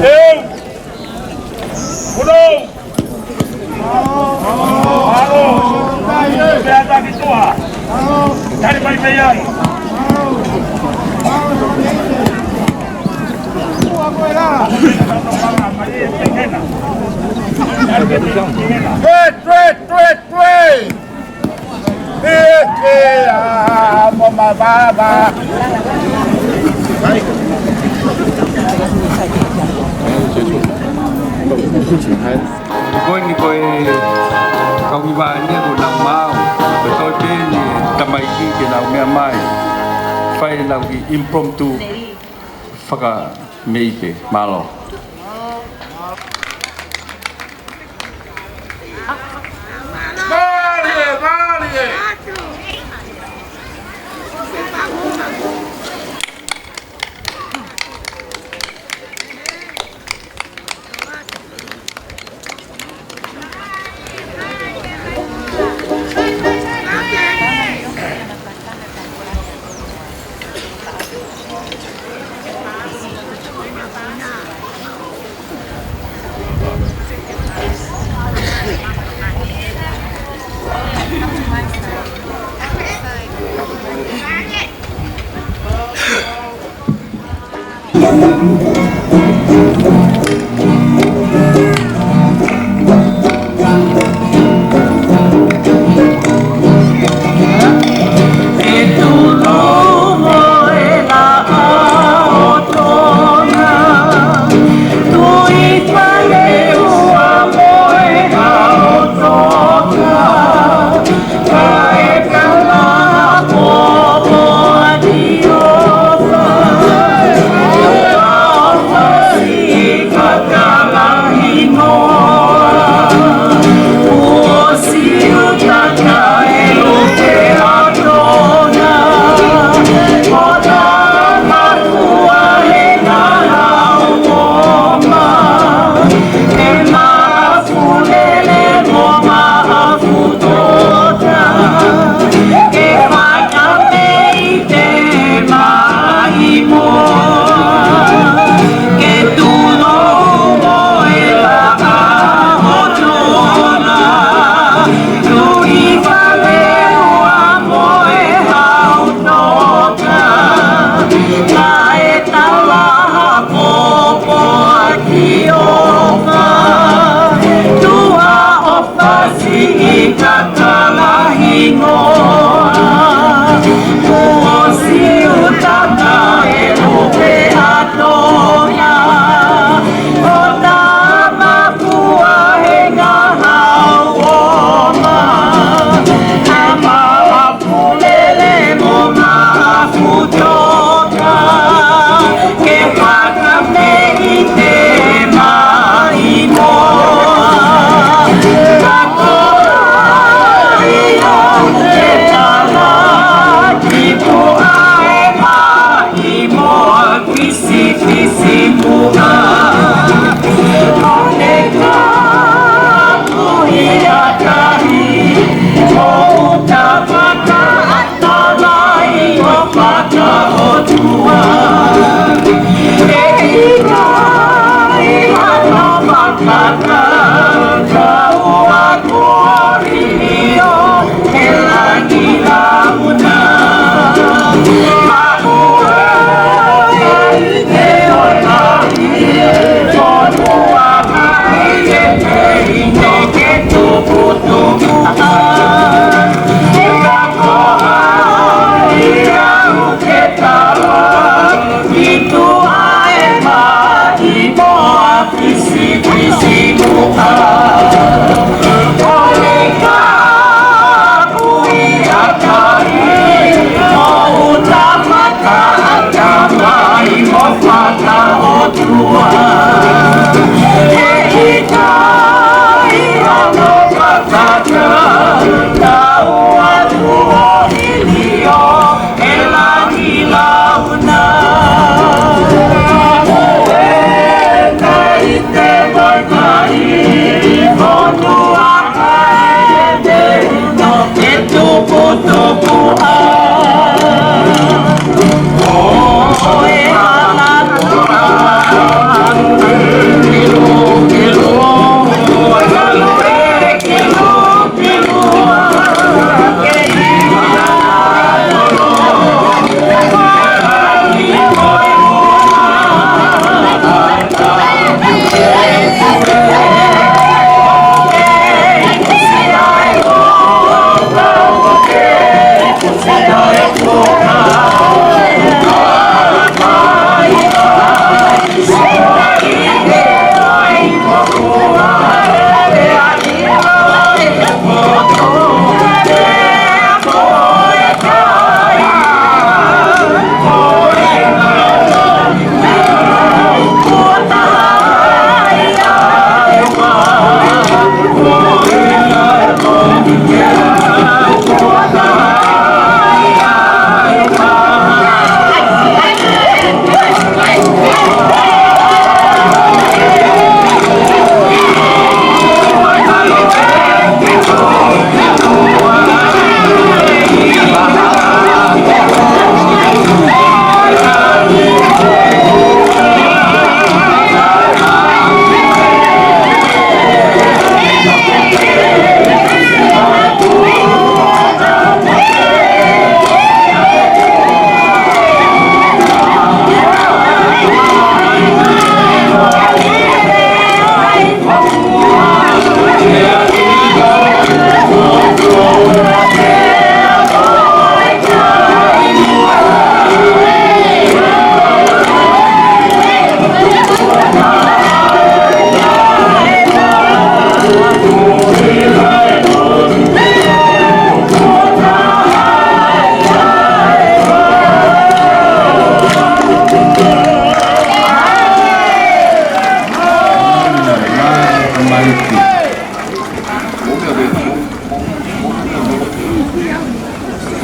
Eu! Kuno! Mālō! Pea taki tua! Tali mai pē ai! Tue, tue, tue, tue! Ē, ē, ā, mo ma vava. Ko eni ko e kau hiva ni ko nau mau. Ko e toe pē ni tamaiki ke nau meʻa mai. Fai nau ki impromptu. Fakameipe, mālō. Mālie, mālie.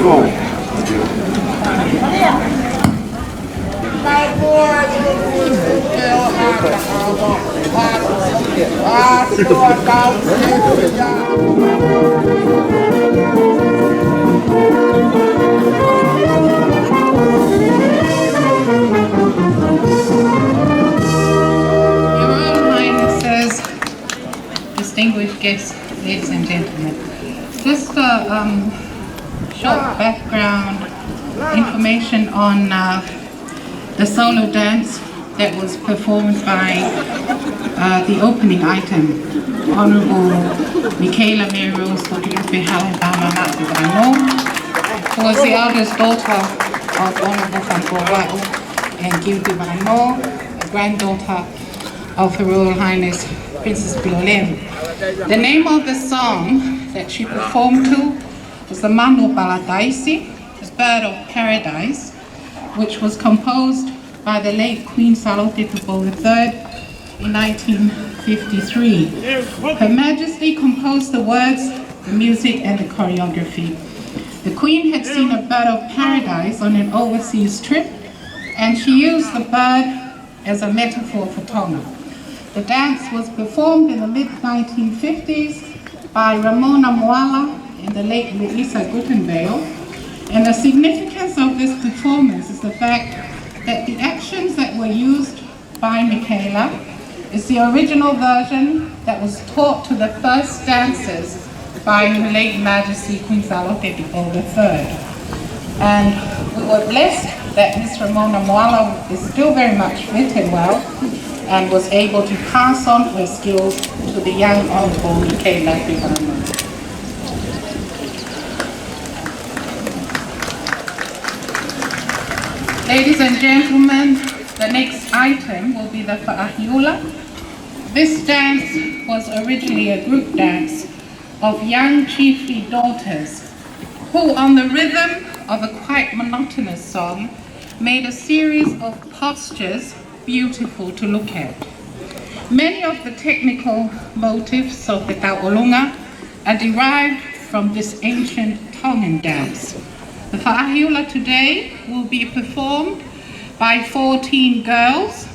Your Royal Highnesses, distinguished guests, ladies and gentlemen. Just a, um, short background information on, uh, the solo dance that was performed by, uh, the opening item, Honourable Michaela Mary Rose Fokilupe Halaevalu Vano, who was the eldest daughter of Honourable Fani Pouva'u and Gildy Vano, a granddaughter of Her Royal Highness Princess Pilolevu. The name of the song that she performed to was the Manu ʻo Palataisi, the Bird of Paradise, which was composed by the late Queen Sālote Tupou the third in nineteen fifty-three. Her Majesty composed the words, the music, and the choreography. The Queen had seen a bird of paradise on an overseas trip, and she used the bird as a metaphor for Tonga. The dance was performed in the mid nineteen fifties by Ramona Moala and the late Louisa Guttenbeil, and the significance of this performance is the fact that the actions that were used by Michaela is the original version that was taught to the first dancers by Her late Majesty Queen Sālote Tupou the third. And we were blessed that Miss Ramona Moala is still very much fit and well and was able to pass on her skills to the young Honourable Michaela Vivano. Ladies and gentlemen, the next item will be the Faʻahi Ula. This dance was originally a group dance of young chiefly daughters who, on the rhythm of a quite monotonous song, made a series of postures beautiful to look at. Many of the technical motifs of the tauʻolunga are derived from this ancient Tongan dance. The Faʻahi Ula today will be performed by fourteen girls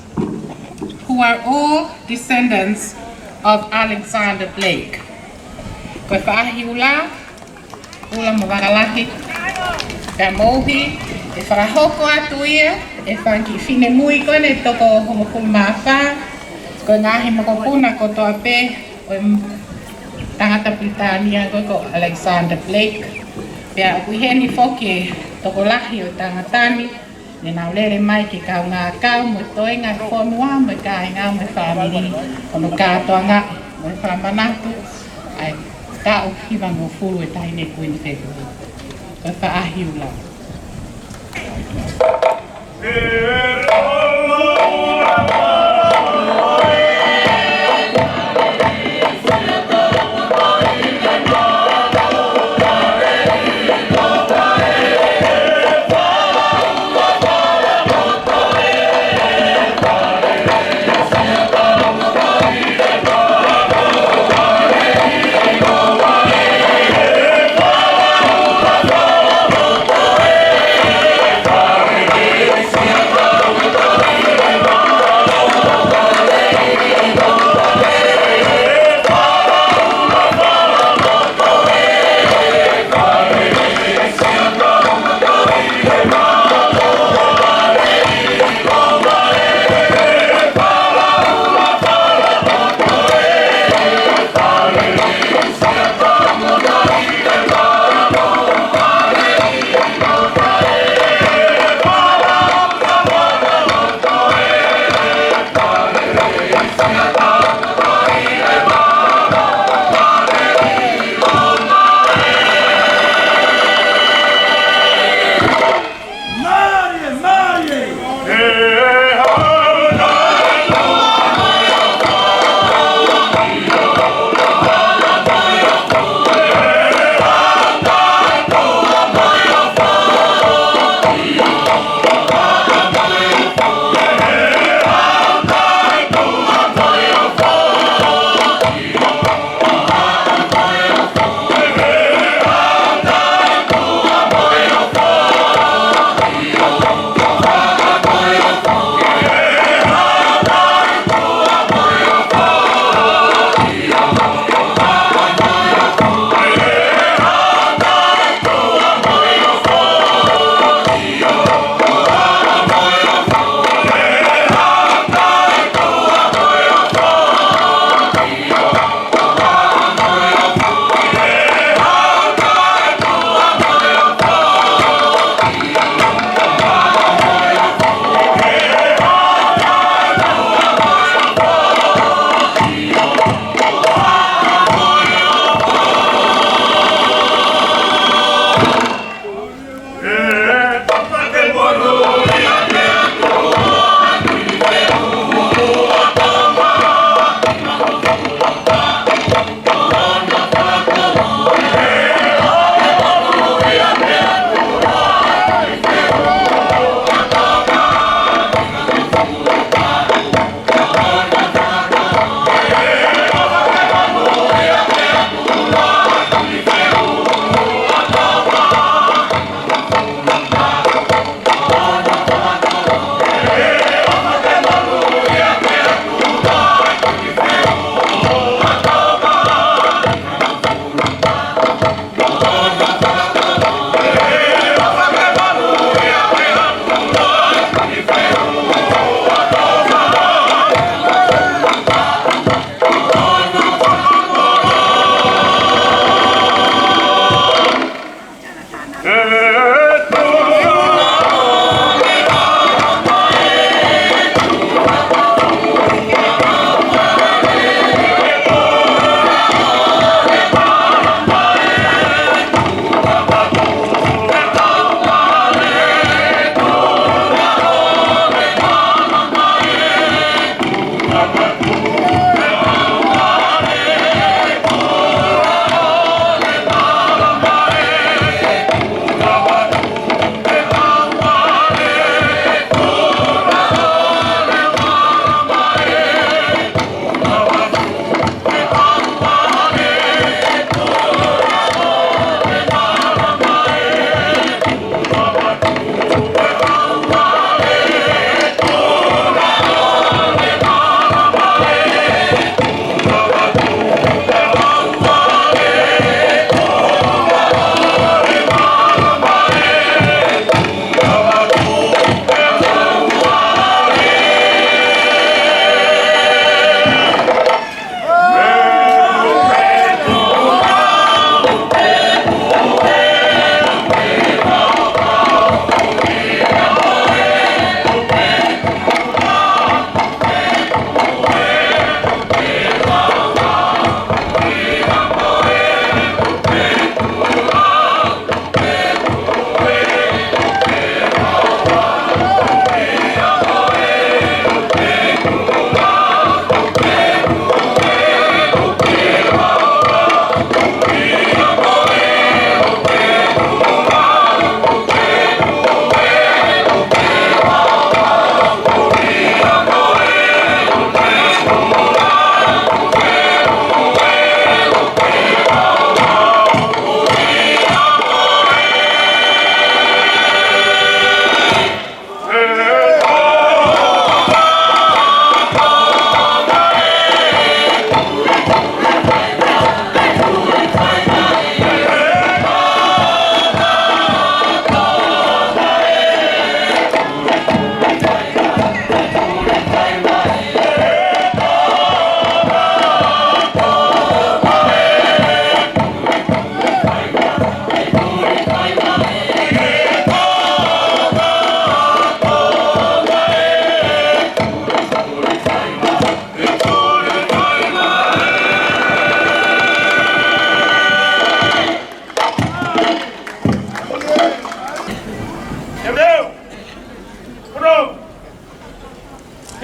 who are all descendants of Alexander Blake. Ko e Faʻahi Ula, ula mo vaka lahi, ka mouhi, ʻe fakahoko atu ia ʻe he fanga kiʻi finemui ko eni ʻe toko hongofulu mā fā, ko e ngaahi mokopuna kotoa pē ʻo e tangata Pilitānia ko ē ko Alexander Blake. Pea ʻoku ʻi heni foki e tokolahi ʻo e tangata ni, ne nau lele mai ke kaungā kau mo e toenga e fonua, mo e kāinga, mo e fāmili, ʻo nau kātoanga mo e fakamanatu ʻa e taʻu hivangofulu ʻo e Taʻahine Kuini Fetuʻu. Ko e Faʻahi Ula.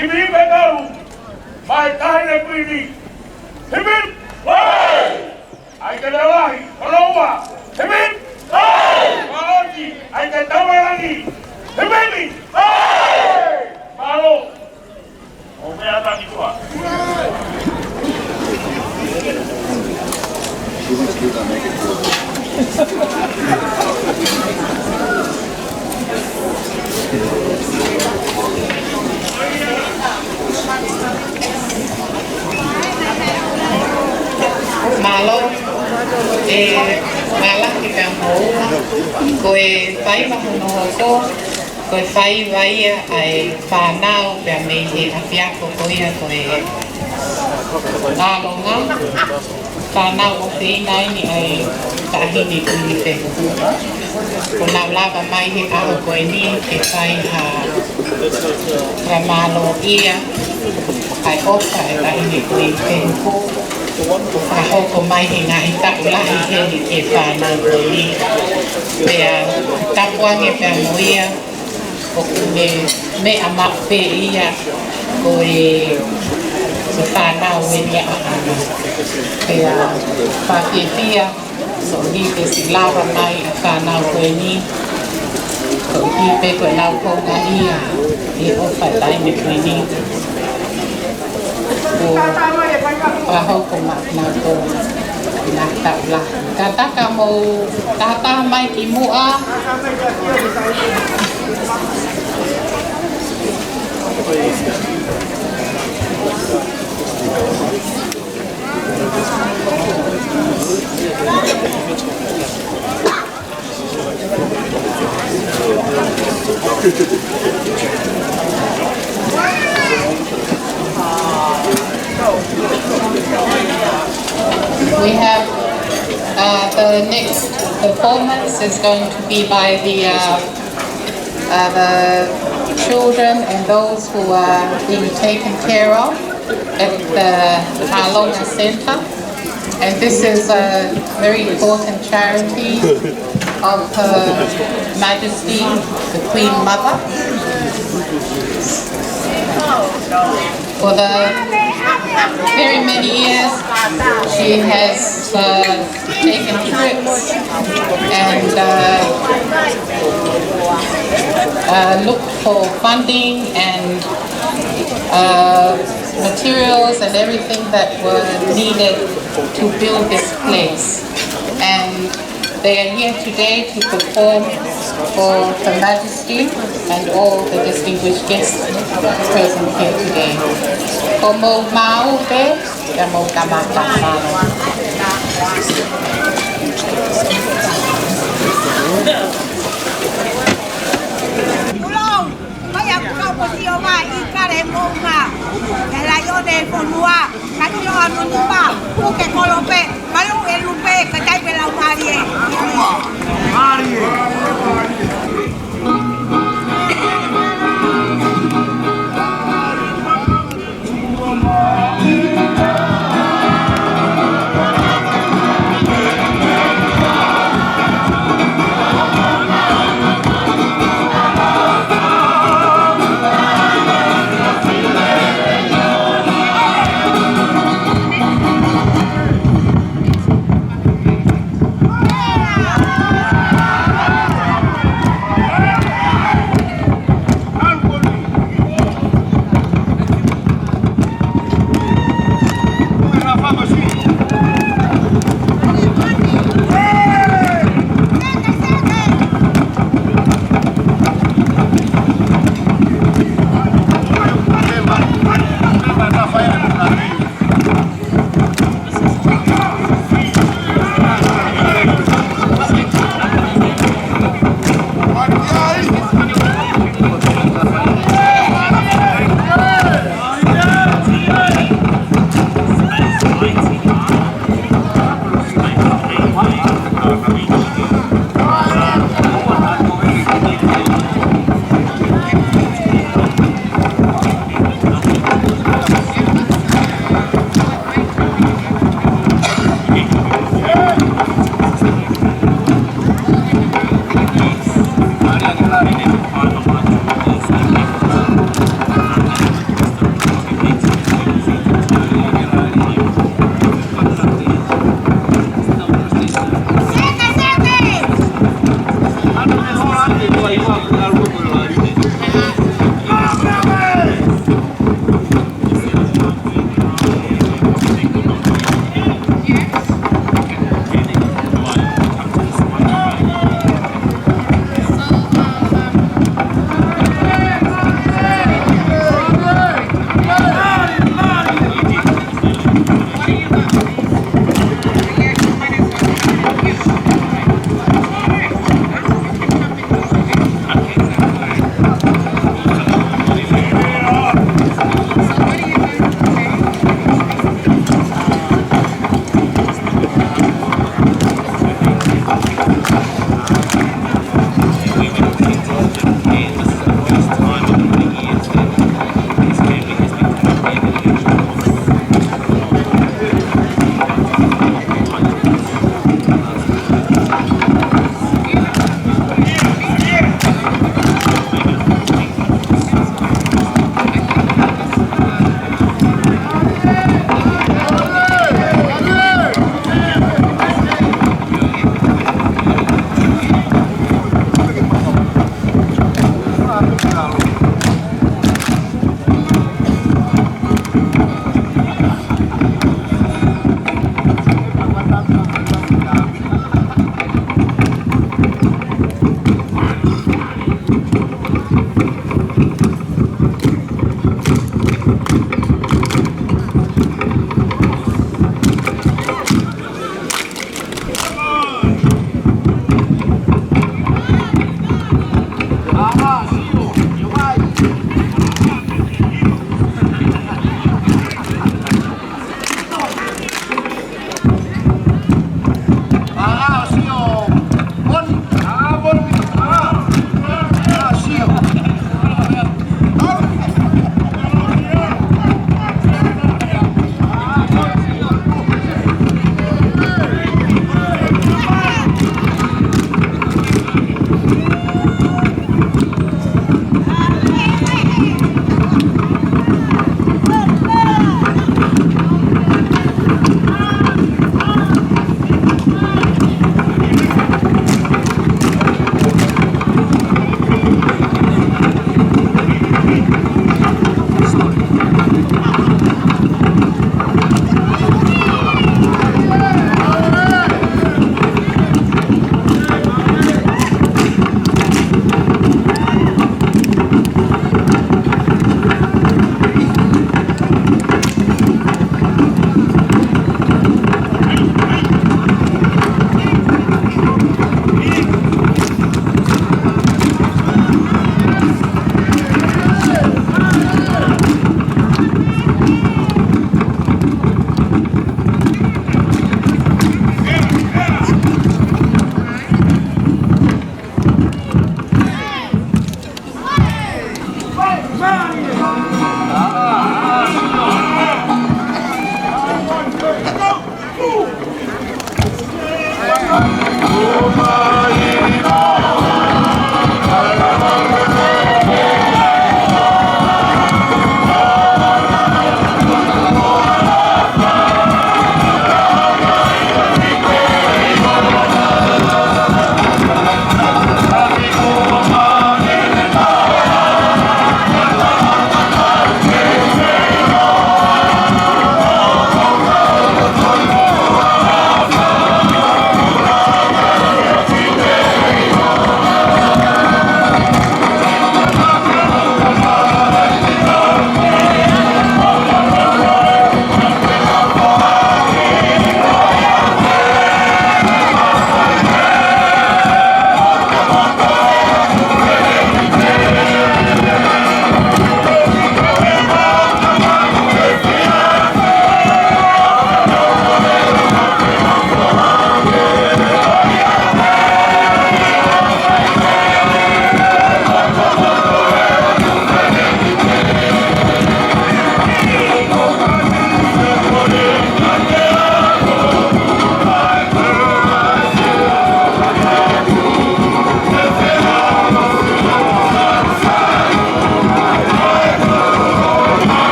Himi pē kau, mai tahi le kuini. Himi! Hai! ʻAi ke leʻo lahi, hono ua. Himi! Hai! Maoti, ʻai ke tau e langi. Himi! Hai! Mālō. ʻO meʻa taki tua. Mālō, ʻe, mālō ki he moʻui, ko e faiva hono hoko, ko e faiva ia ʻa e fānau pea mei he ʻapiako ko ia ko e ʻAlonga. Fānau ʻofeina eni ʻa e Taʻahine Kuini Fehuhu. Kuo nau lava mai he ʻaho ko eni ke fai ha fakamālōʻia ʻa e ʻofa ʻa e Taʻahine Kuini Fehuhu. Fakahoko mai he ngaahi taʻu lahi heni ki he fānau ko eni. Pea tapu ange pea mo ia, ʻoku ne meʻa maʻu pē ia ko e, ko e fānau eni ʻaʻana. Pea fakafiefia, so ni ke siʻi lava mai ʻa e fānau ko eni, ko e kiʻi pē ko ʻenau konga ia, ʻi he ʻofa ʻa e Taʻahine Kuini. Kuo fakahoko maʻanautolu ʻi he ngaahi taʻu lahi. Kātaki mou tātā mai ki muʻa. We have Uh, the next performance is going to be by the, uh, uh, the children and those who are being taken care of at the Mālonga Centre. And this is a very important charity of Her Majesty the Queen Mother. For the very many years, she has, uh, taken trips and, uh, uh, looked for funding and, uh, materials and everything that were needed to build this place. And they are here today to perform for Her Majesty and all the distinguished guests present here today. Ko mou maʻu pē, ia mou kamata. Mālō. Ko ia kuo ʻosi ʻomai ʻi Kalemoʻunga, ʻe laione fonua, ka tilo anu nima, puke kolope, malu e lupe, ka tai pe lau mālie. Mālie.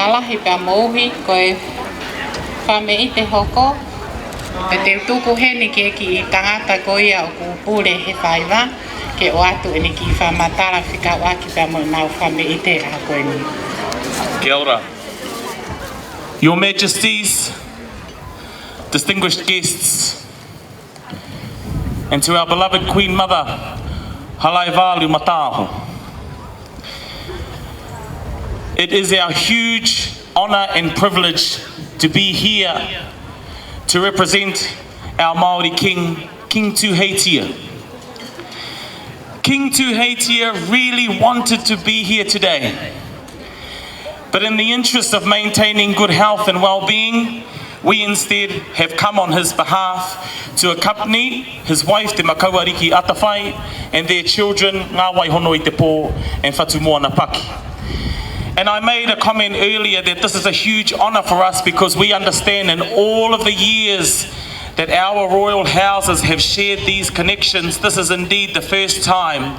Lahi pea mo uhi, ko e fāmili te hoko, pea te u tuku heni ki he kiʻi tangata ko ia ʻoku pule he faiva, ke ʻoatu ʻene kiʻi fakamatala fekauʻaki pea mo ʻenau fāmili he ʻaho ko eni. Kia ora. Your Majesties, distinguished guests, and to our beloved Queen Mother, Halaevalu Mataaho. It is our huge honour and privilege to be here to represent our Māori King, King Tūheitia. King Tūheitia really wanted to be here today. But in the interest of maintaining good health and well-being, we instead have come on his behalf to accompany his wife, Te Makauariki Atawhai, and their children, Ngāwaihono-i-te-pō and Fatumoana Paki. And I made a comment earlier that this is a huge honour for us because we understand in all of the years that our royal houses have shared these connections, this is indeed the first time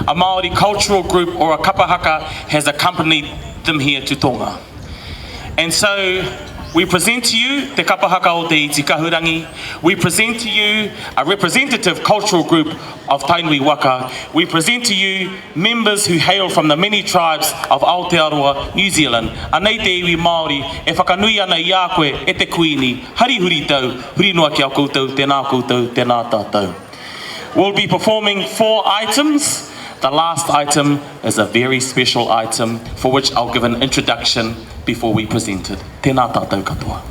a Māori cultural group or a kapa haka has accompanied them here to Tonga. And so we present to you Te Kapa Haka ʻo Te Iti Kahurangi. We present to you a representative cultural group of Tainui Waka. We present to you members who hail from the many tribes of Aotearoa, New Zealand. ʻA nei te iwi Māori, ʻe fakanui ana ʻiate koe ʻe te Kuini, hari huri tau, huri noa kia koutou, tēnā koutou, tēnā tātou. We'll be performing four items. The last item is a very special item for which I'll give an introduction before we present it. Tēnā tātou katoa.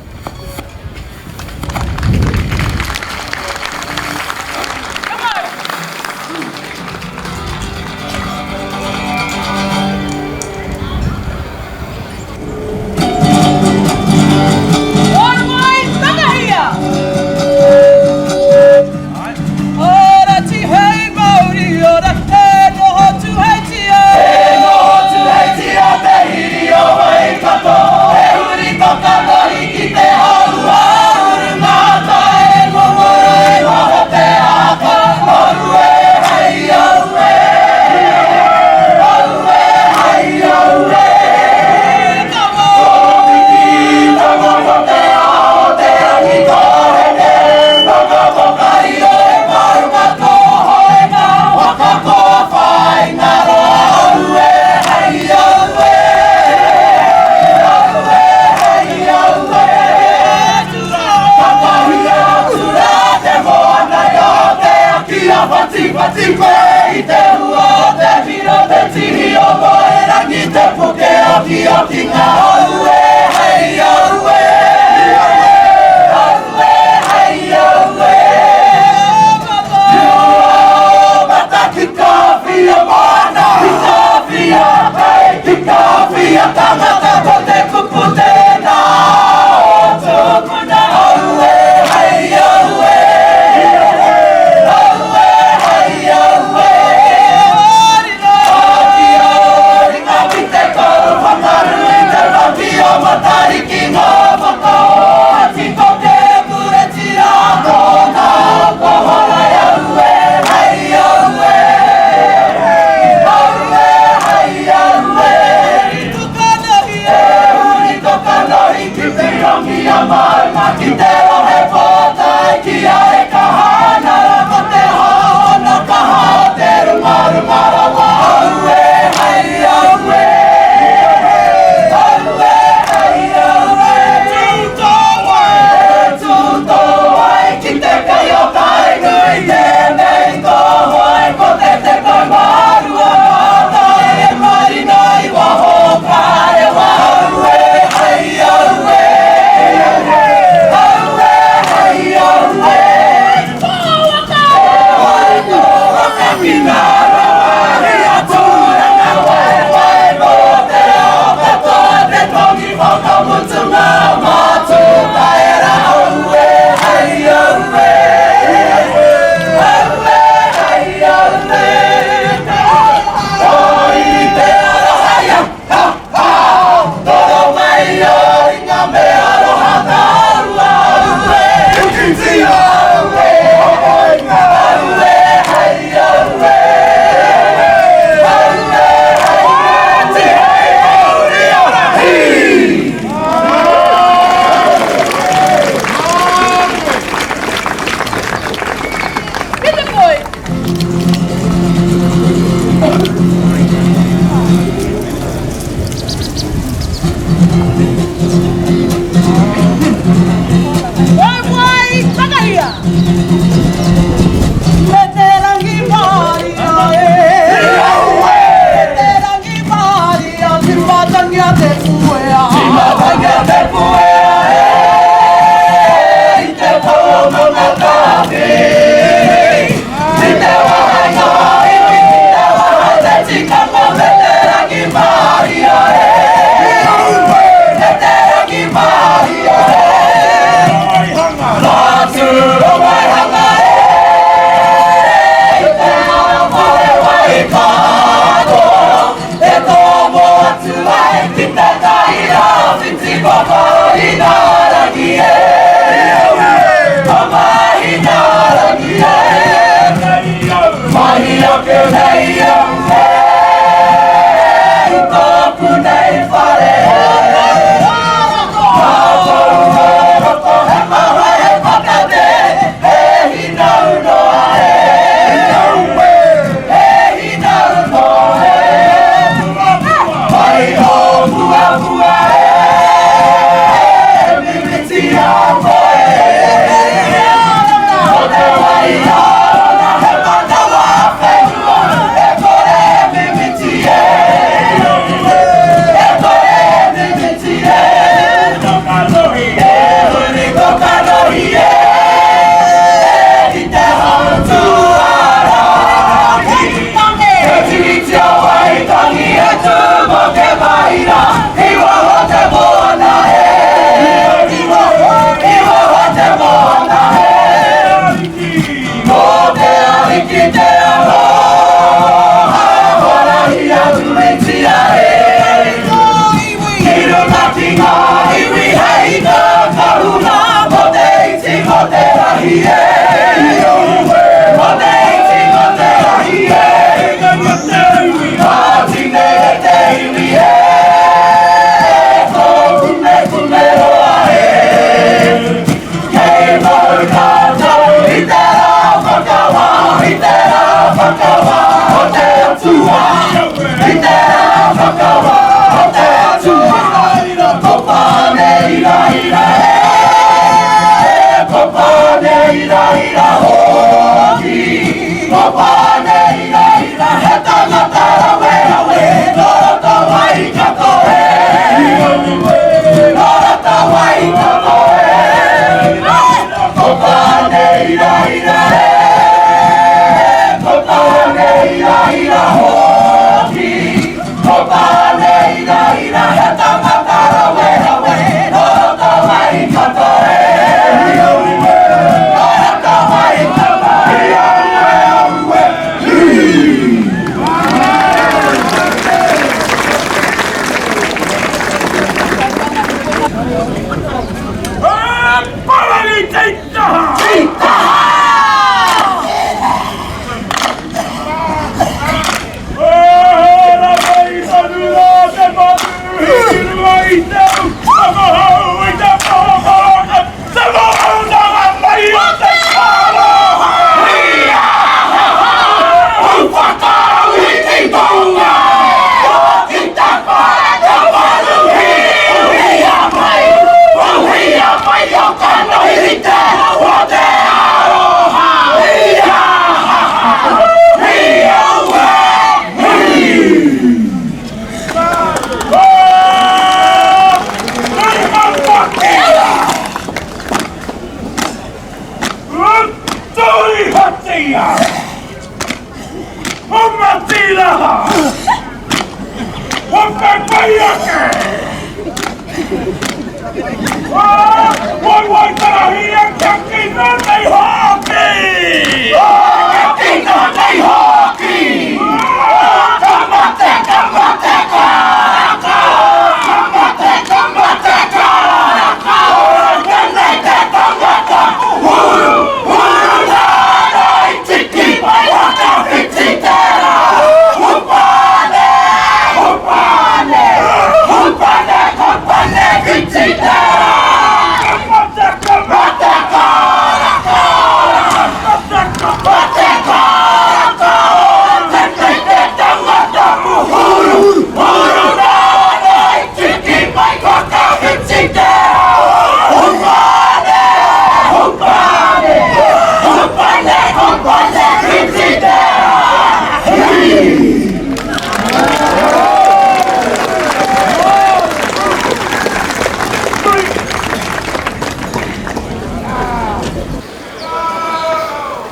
All right, Tangahia! Ora Tūhei Māori, ora te noho Tūheitia. Te noho Tūheitia, te hiri ʻo Waikato, te huri toka nohi ki te hau ʻa Urumātā, e momoro e moho te aka, ʻoue hai ʻoue, ʻoue hai ʻoue. Pati, pati, koe ʻi te ua ʻo te mino, te tihi ʻo moe, rangi te puke, ʻoki, ʻoki ngā ʻoue, hai ʻoue, ʻoue, hai ʻoue. Ua mata ki ka fia moana, ki ka fia kai, ki ka fia tangata, ko te kupu tēnā ʻo tuku.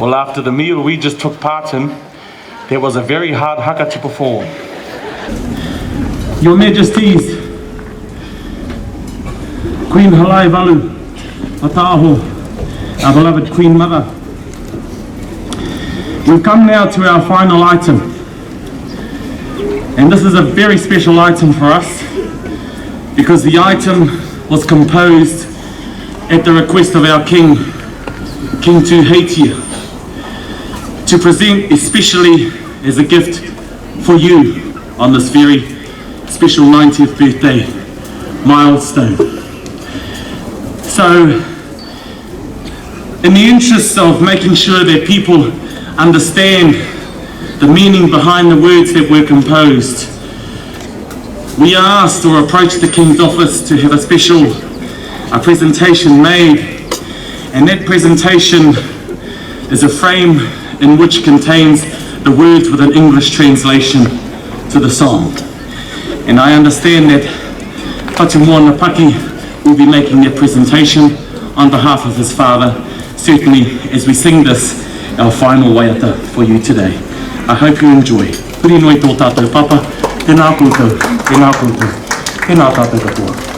Well, after the meal we just took part in, that was a very hard haka to perform. Your Majesties, Queen Halaivalu Mataʻaho, our beloved Queen Mother, we've come now to our final item. And this is a very special item for us because the item was composed at the request of our King, King Tūheitia, to present especially as a gift for you on this very special ninetieth birthday milestone. So, in the interests of making sure that people understand the meaning behind the words that were composed, we asked or approached the King's office to have a special, uh, presentation made, and that presentation is a frame in which contains the words with an English translation to the song. And I understand that Fatu Moana Paki will be making that presentation on behalf of his father, certainly as we sing this, our final waiata for you today. I hope you enjoy. Huri noa tō tātou papa, tēnā koutou, tēnā koutou, tēnā tātou katoa.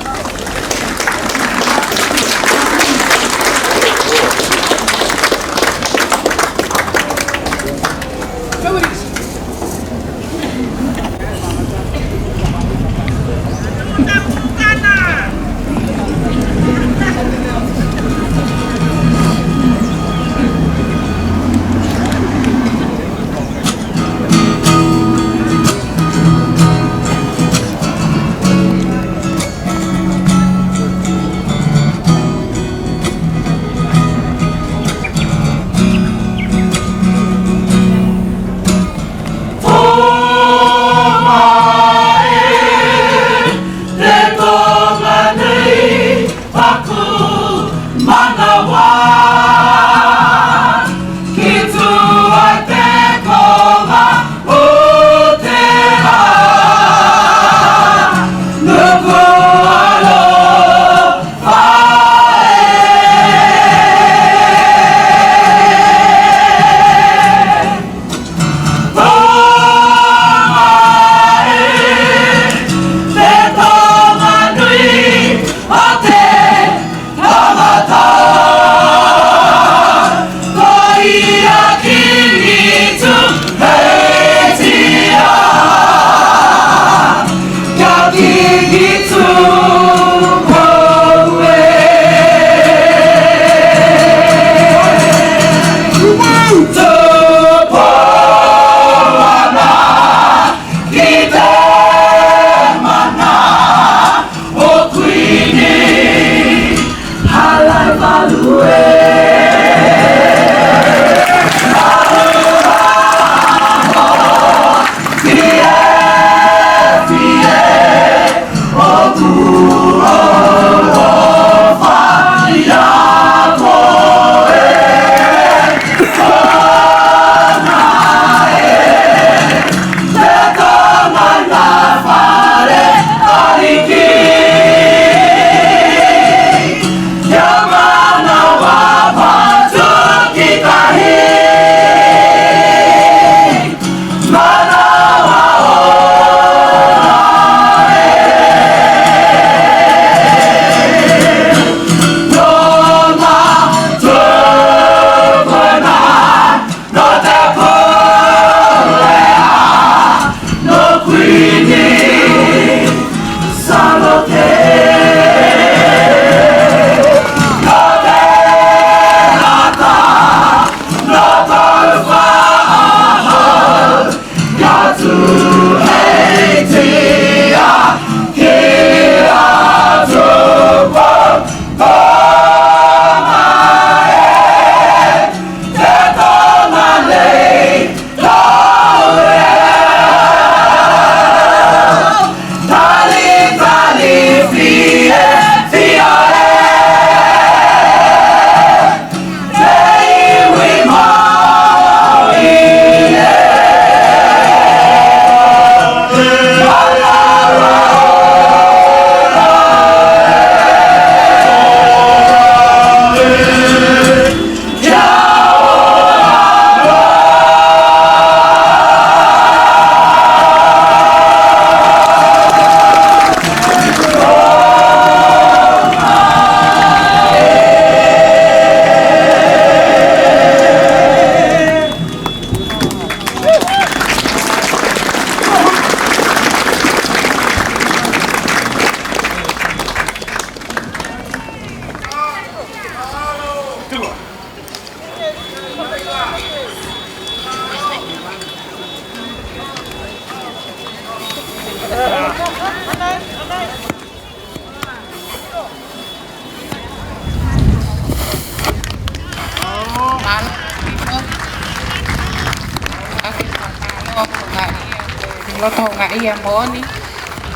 Loto houngaʻia moʻoni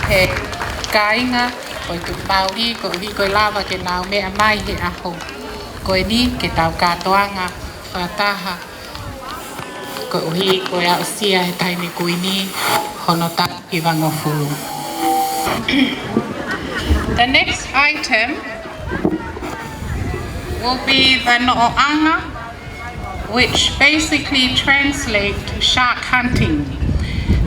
he kāinga ʻo e Tuʻi Māori, koeʻuhi ko e lava ke nau meʻa mai he ʻaho ko eni ke tau kātoanga fakataha, koeʻuhi ko e aʻusia he taʻahine Kuini hono taʻu hivangofulu. The next item will be the noʻoʻanga, which basically translate to shark hunting.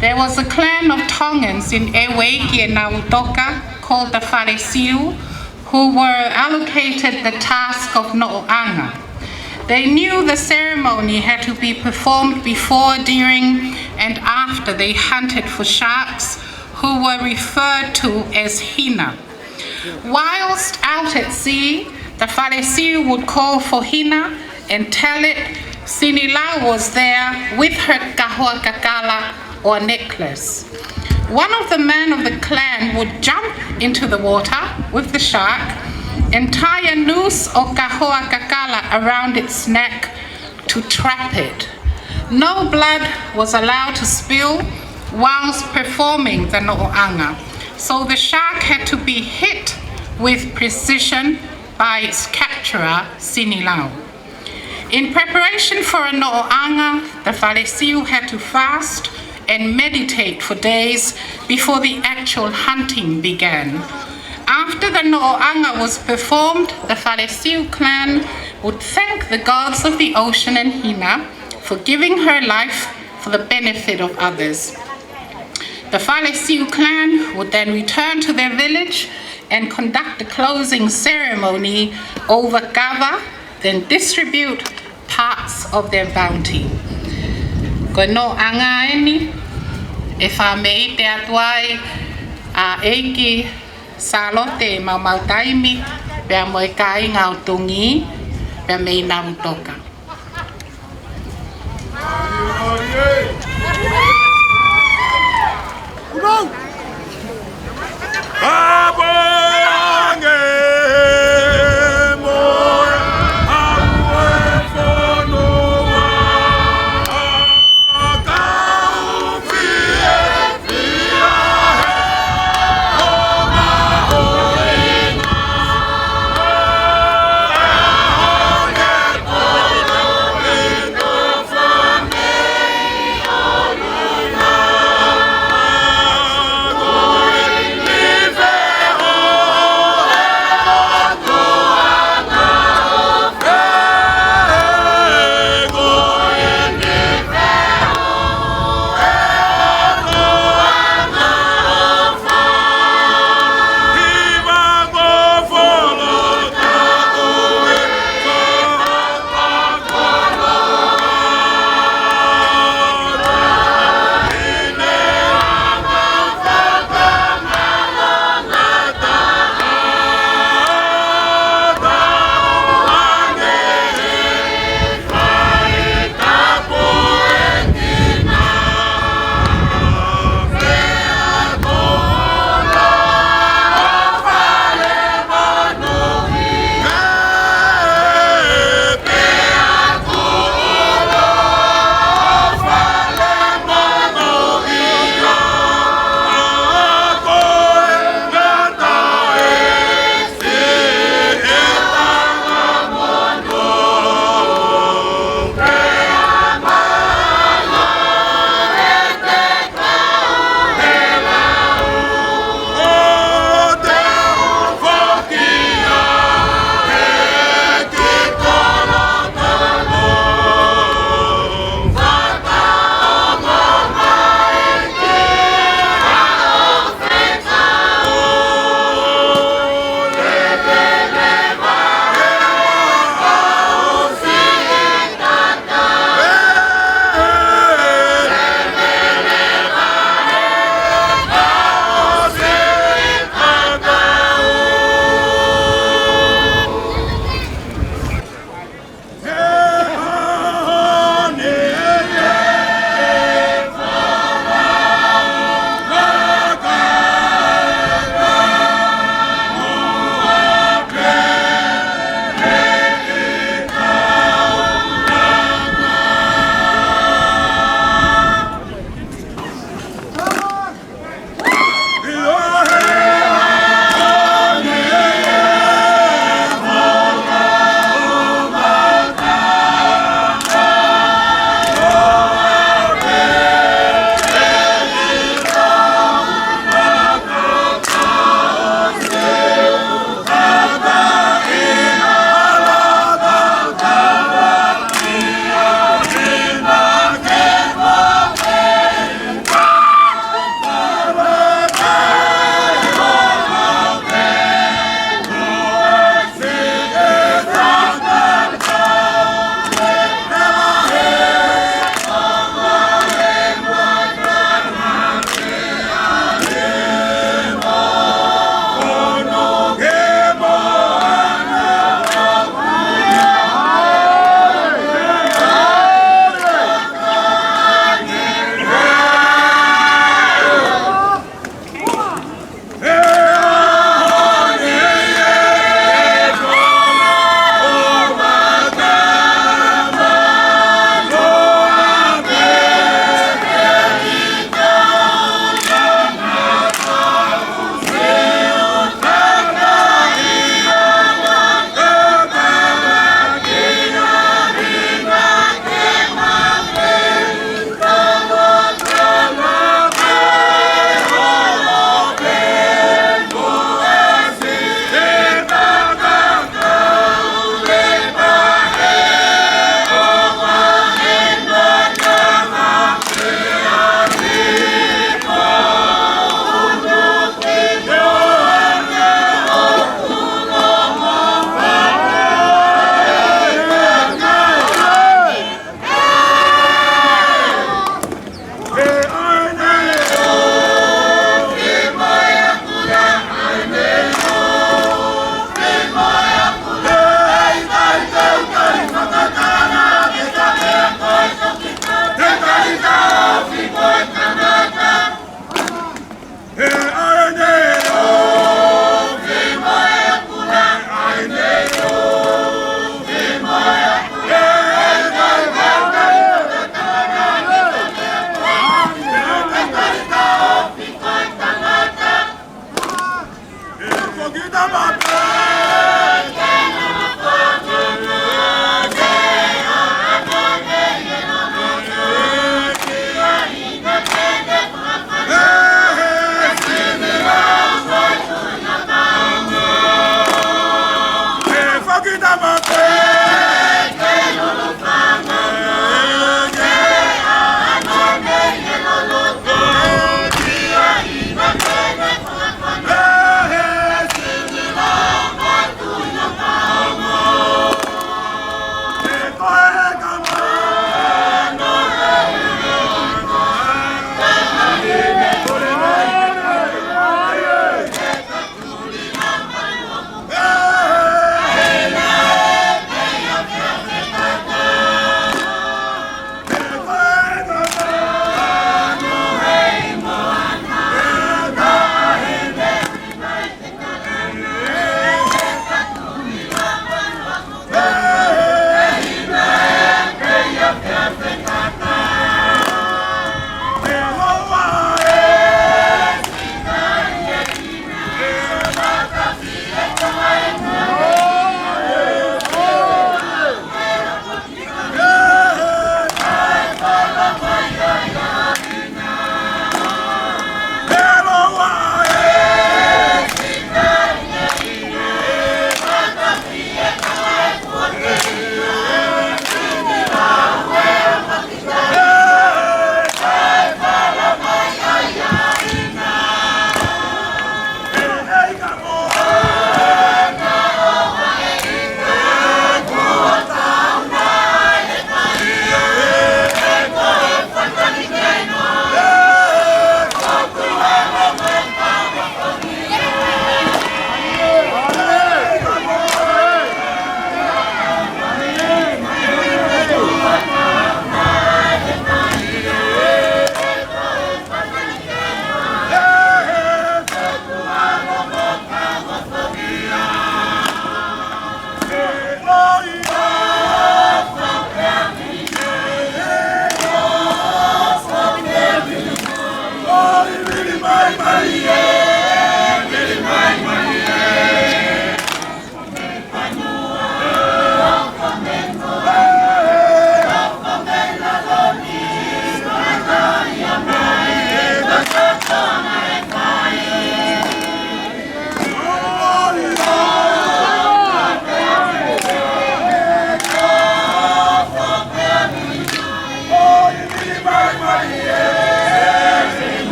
There was a clan of Tongans in ʻEueiki ʻe Nautoka called the Falesiu, who were allocated the task of noʻoʻanga. They knew the ceremony had to be performed before, during, and after they hunted for sharks, who were referred to as hina. Whilst out at sea, the Falesiu would call for hina and tell it Sinilau was there with her kahoa kakala or necklace. One of the men of the clan would jump into the water with the shark and tie a noose or kahoa kakala around its neck to trap it. No blood was allowed to spill whilst performing the noʻoʻanga, so the shark had to be hit with precision by its capturer, Sinilau. In preparation for a noʻoʻanga, the Falesiu had to fast and meditate for days before the actual hunting began. After the noʻoʻanga was performed, the Falesiu clan would thank the gods of the ocean and Hina for giving her life for the benefit of others. The Falesiu clan would then return to their village and conduct the closing ceremony over kava, then distribute parts of their bounty. Ko e noʻoʻanga eni, ʻe fakameʻite atu ai ʻa ʻEiki Sālote Maumau Taimi, pea mo e kāinga ʻo Tongi, pea mei Nautoka.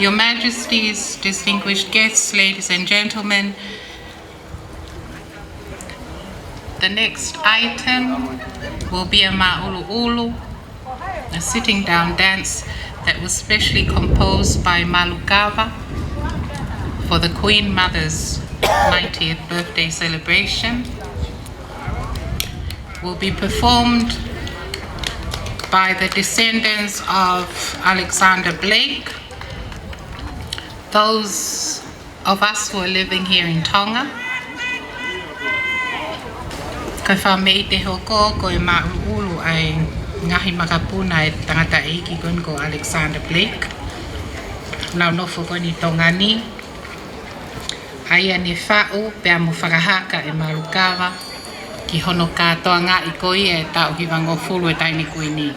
Your Majesties, distinguished guests, ladies and gentlemen, the next item will be a māʻuluʻulu, a sitting down dance that was specially composed by Malu Kava for the Queen Mother's ninetieth birthday celebration. Will be performed by the descendants of Alexander Blake, those of us who are living here in Tonga. Ko e fakameʻite hoko ko e māʻuluʻulu ʻa e ngaahi makapuna ʻa e tangataʻeiki ko eni ko Alexander Blake, naʻa nau nofo ko eni ʻi Tonga ni, ʻa ia ne faʻu pea mo fakahaka ʻe Malu Kava ki hono kātoangaʻi ko ia e taʻu hivangofulu ʻo e Taʻahine Kuini.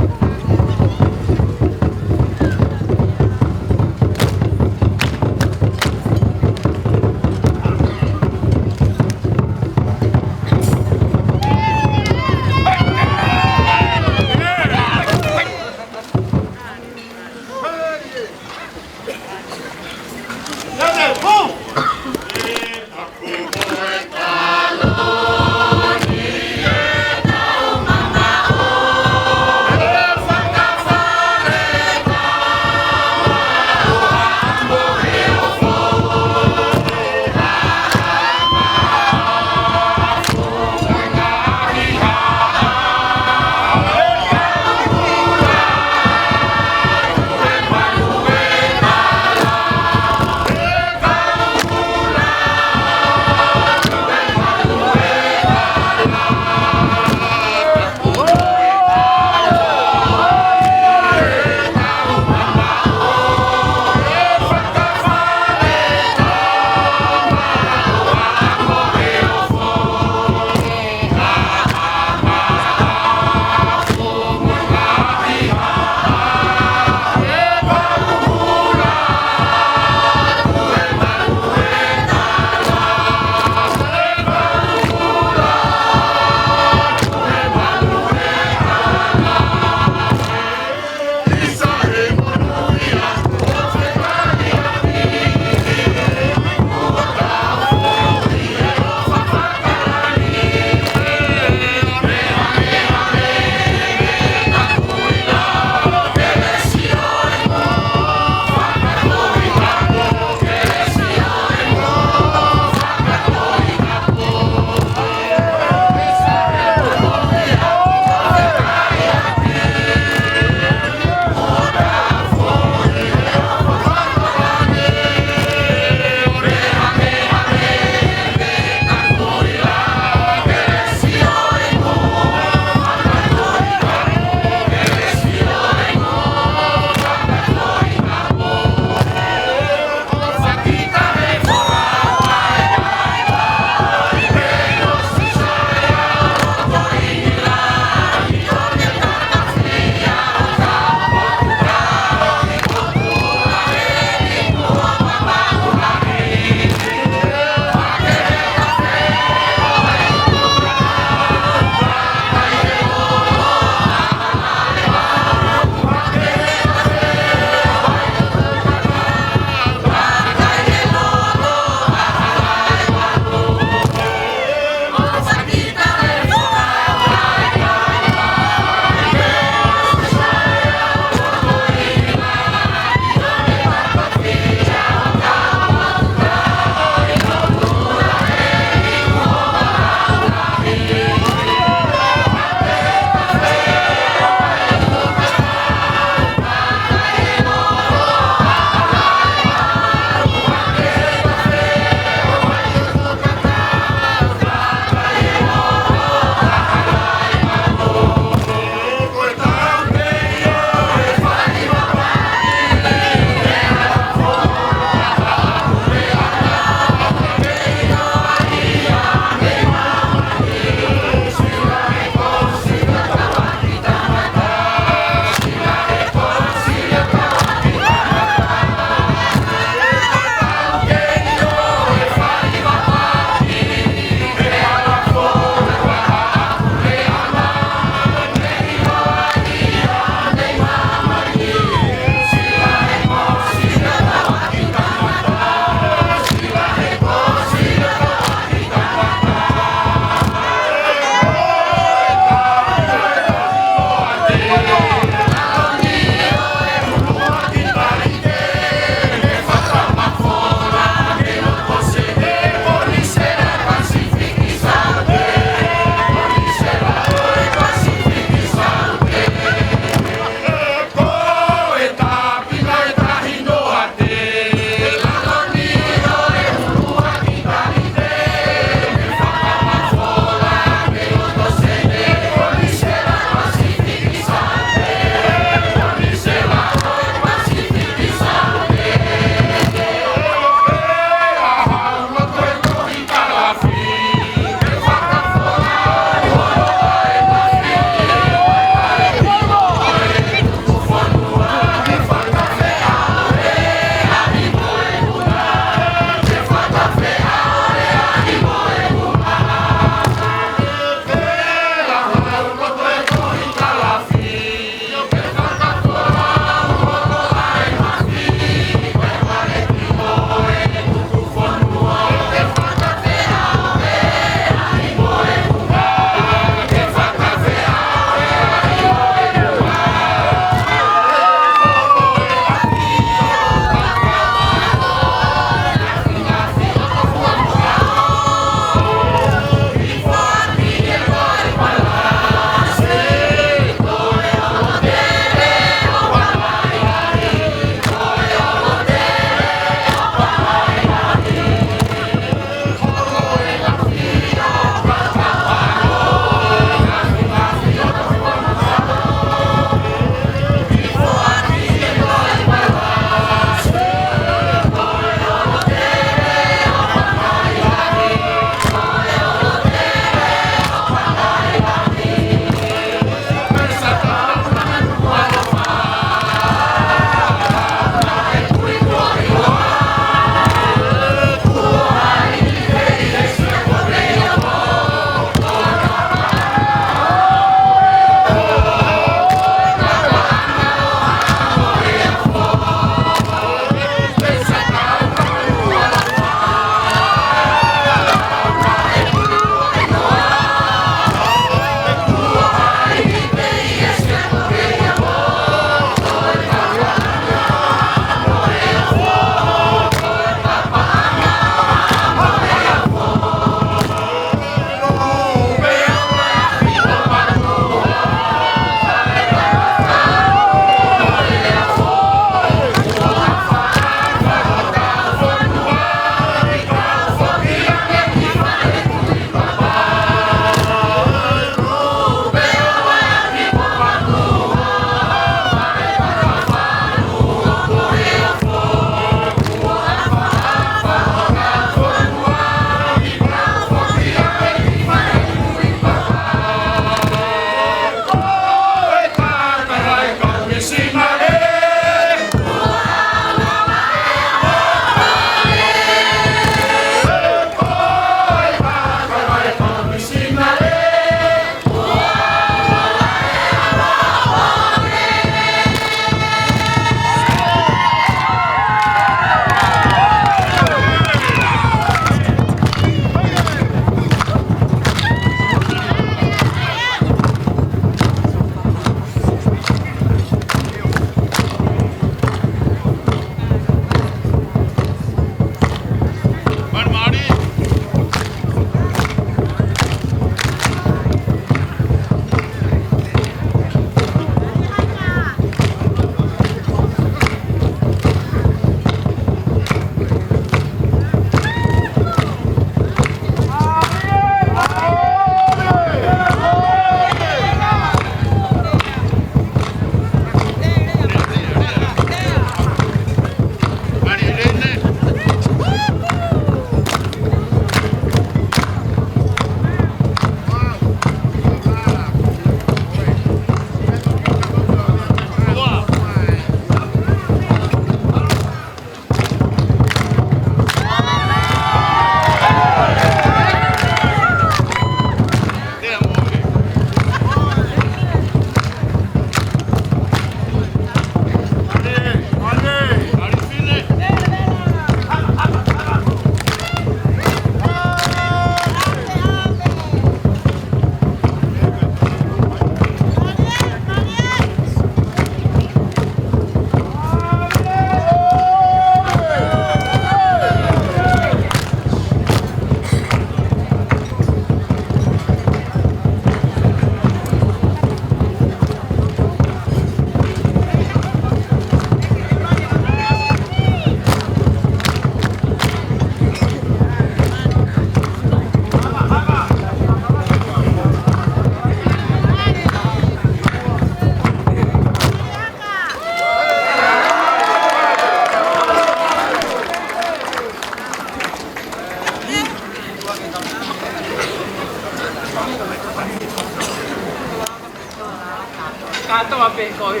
Kātoa pē ko e,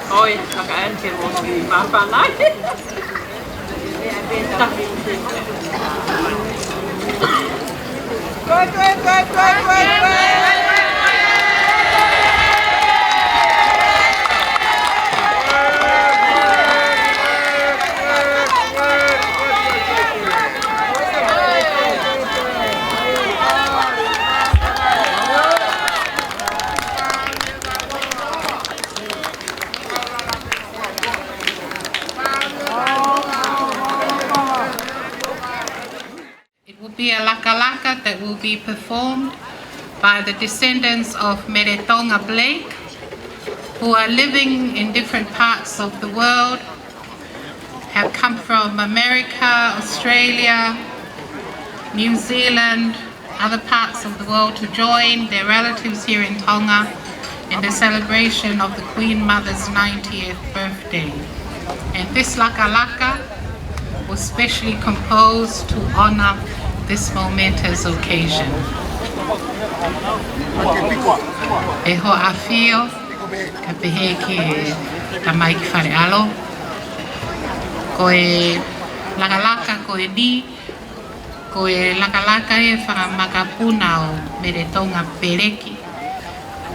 ko e, ka ka en ke mo ki māfana. It will be a lakalaka that will be performed by the descendants of Meretonga Blake, who are living in different parts of the world, have come from America, Australia, New Zealand, other parts of the world to join their relatives here in Tonga in the celebration of the Queen Mother's ninetieth birthday. And this lakalaka was specially composed to honor this momentous occasion. ʻE hoʻo ʻafio, ka pehē ki he tamaiki fale ʻalo, ko e lakalaka ko eni, ko e lakalaka ʻa e fanga makapuna ʻo Meretonga Peleki.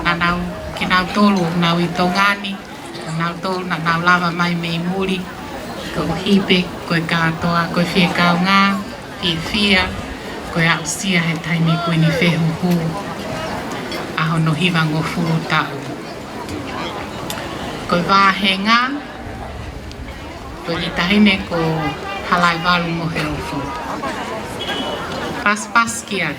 Naʻa nau, kinautolu ʻoku nau ʻi Tonga ni, naʻa nautolu naʻa nau lava mai mei muli, koeʻuhi pē ko e kātoa, ko e fie kaungā, fiefia, ko e aʻusia he taimi Kuini Fehuhu, ʻa hono hivangofulu taʻu. Ko e vāhenga, ko e kiʻi taʻahine ko Halaevalu Moheofo. Pasipasi ki ai.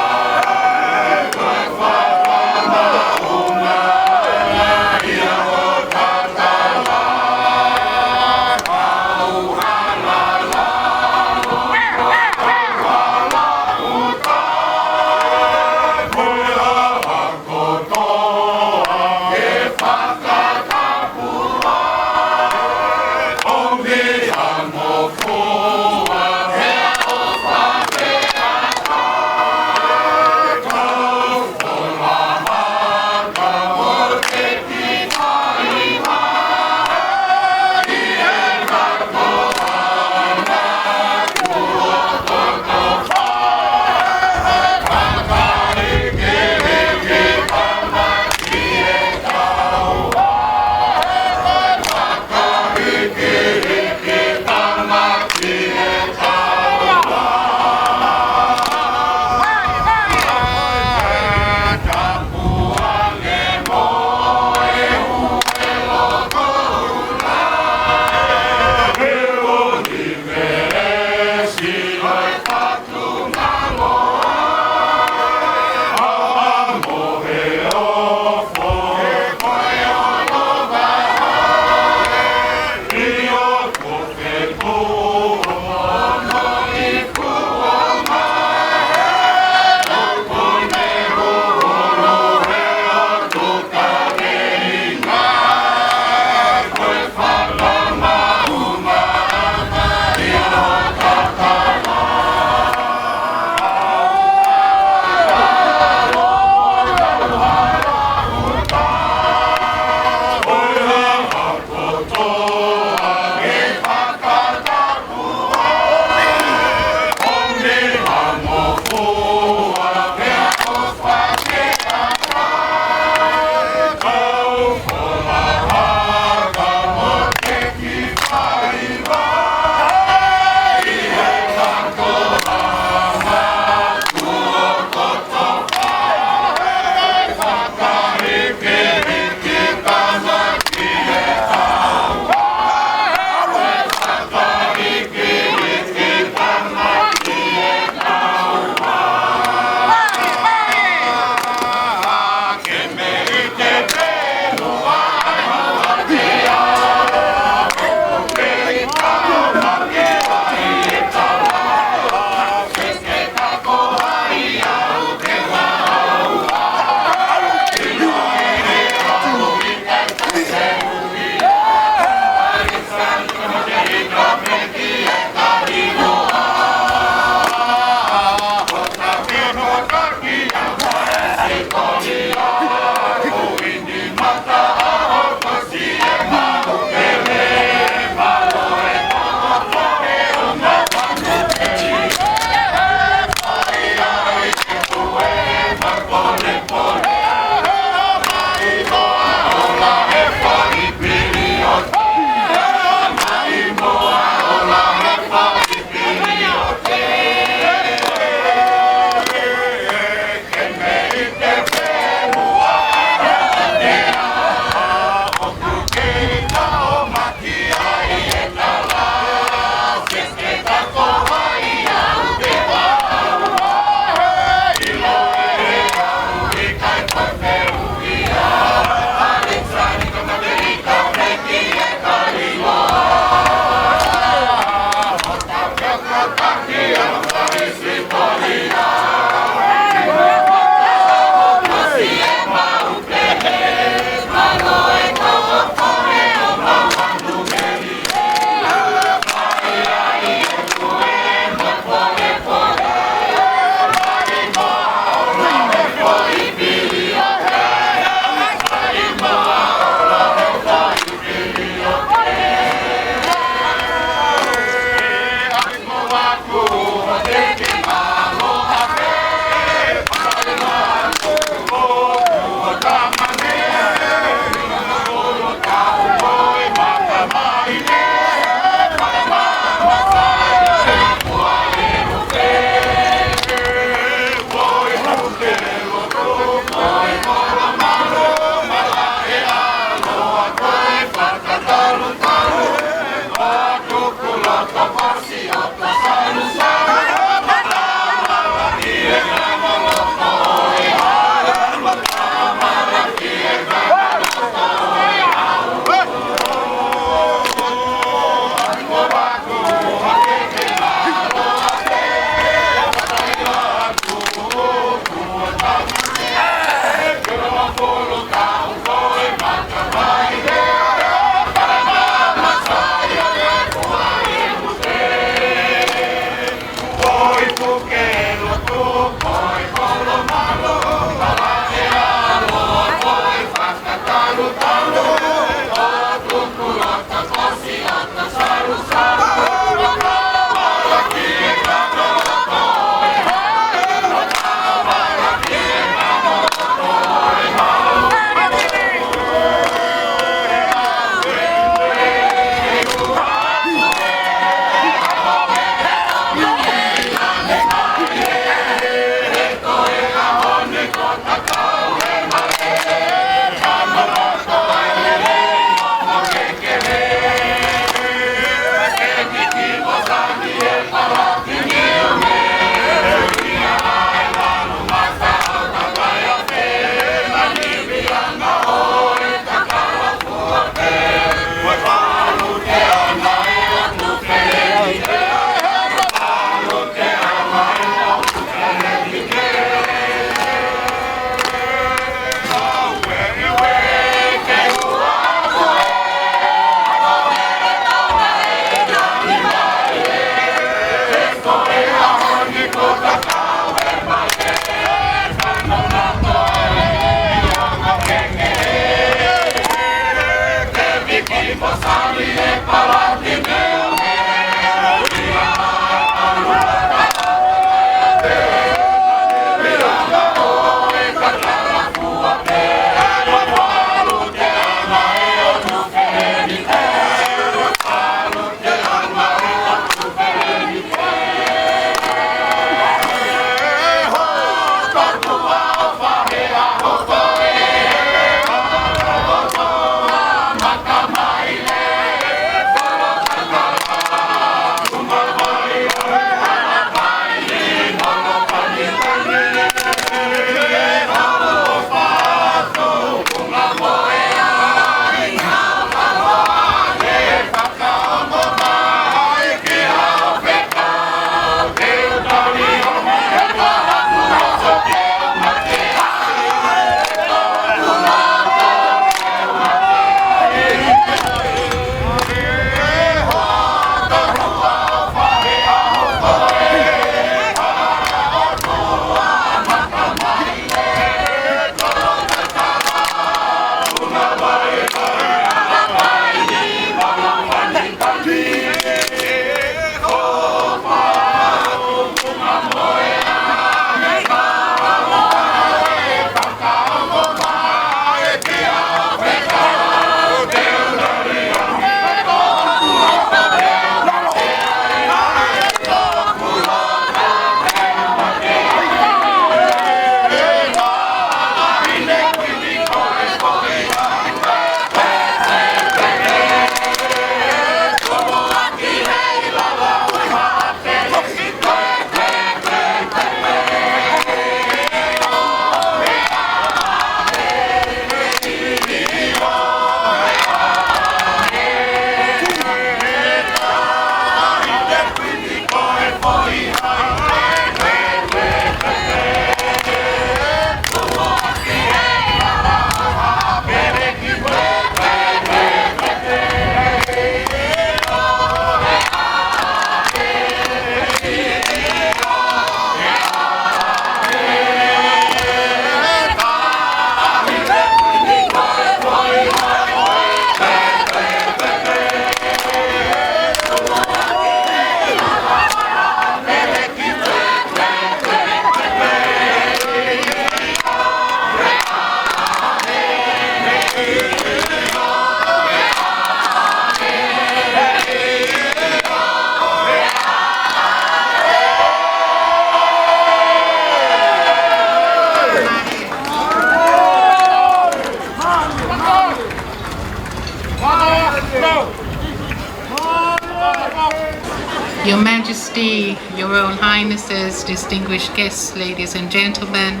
Your Majesty, Your Royal Highnesses, distinguished guests, ladies and gentlemen,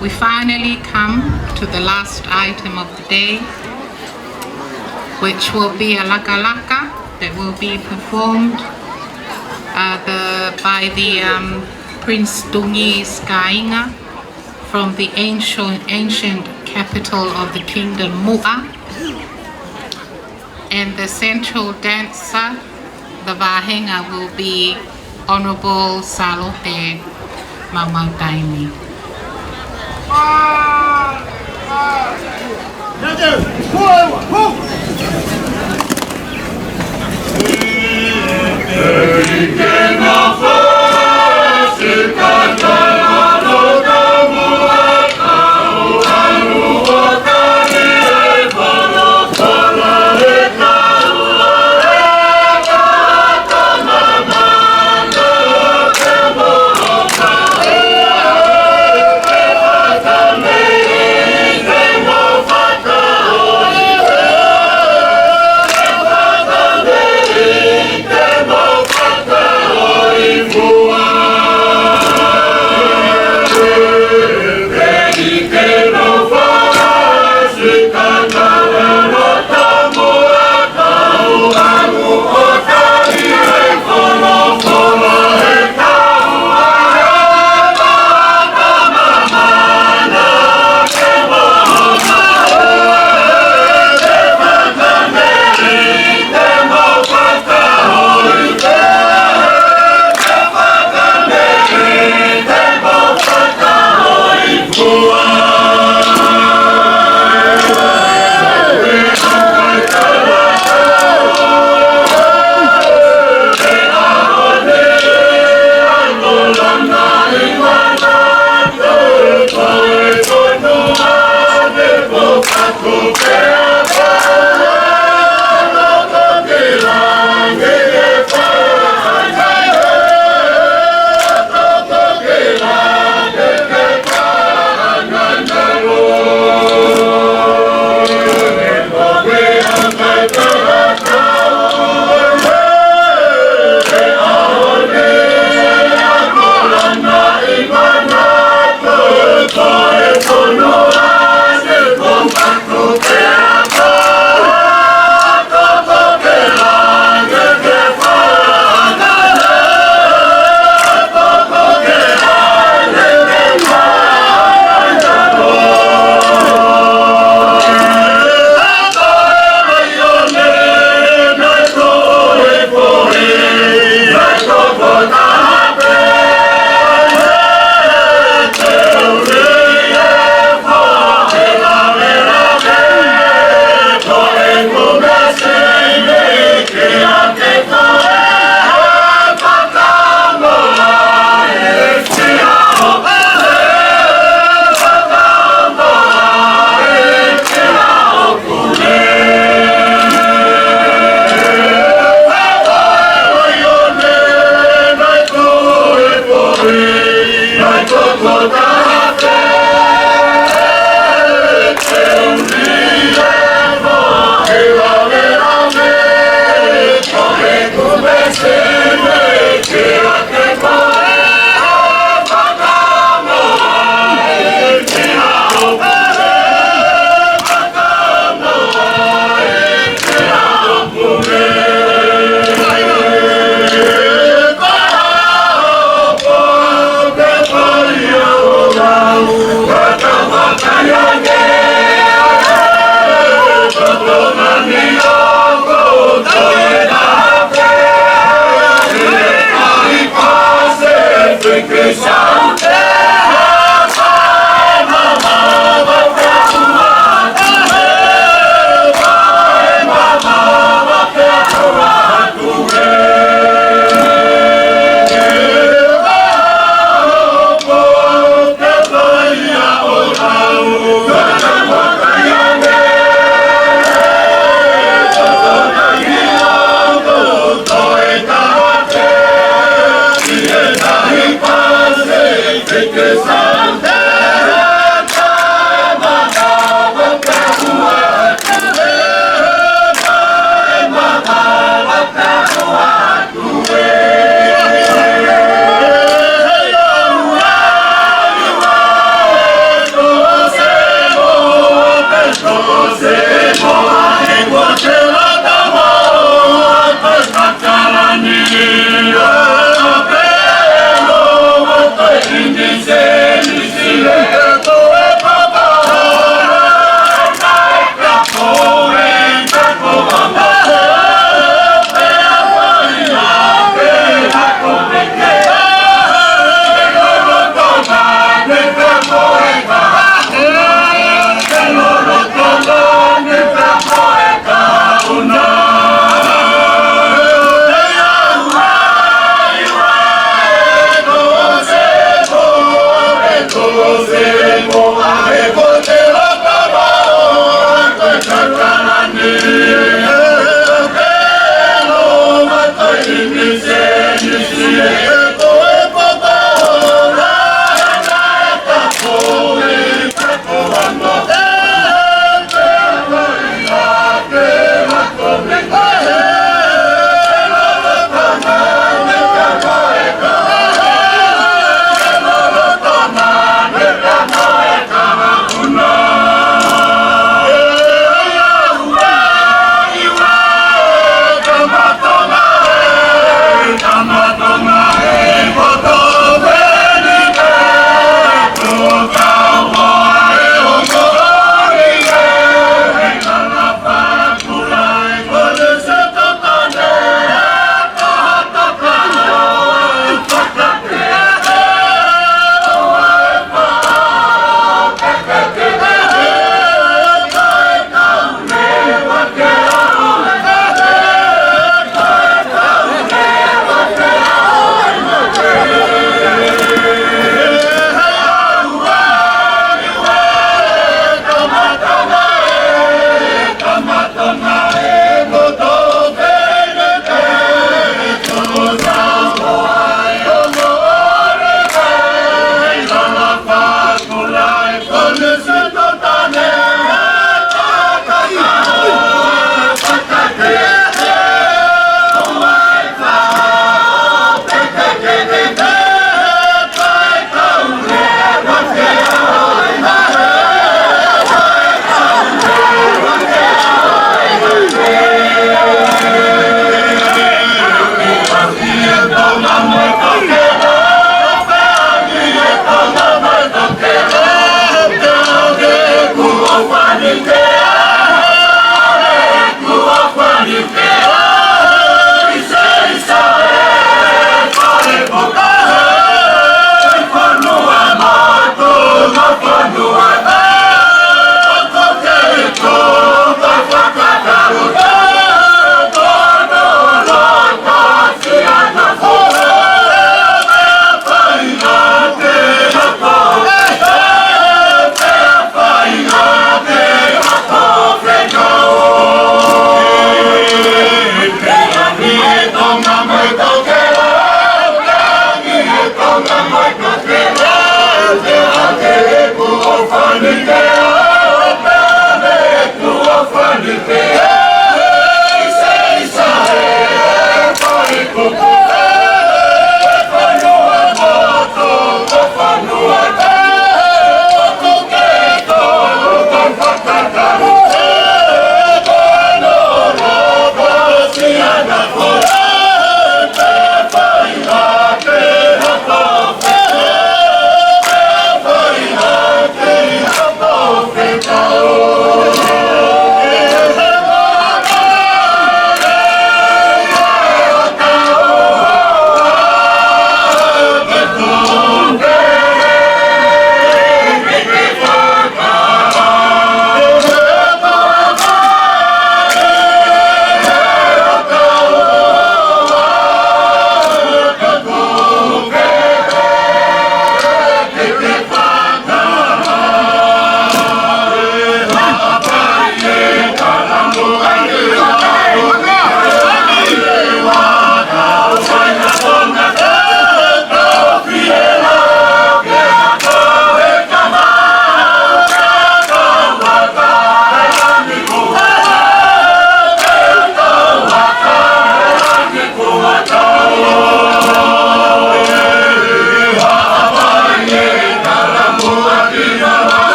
we finally come to the last item of the day, which will be a lakalaka that will be performed, uh, the, by the, um, Prince Tungis Kāinga from the ancient, ancient capital of the kingdom, Muʻa. And the central dancer, the vāhenga, will be Honourable Salote Maumau Taimi.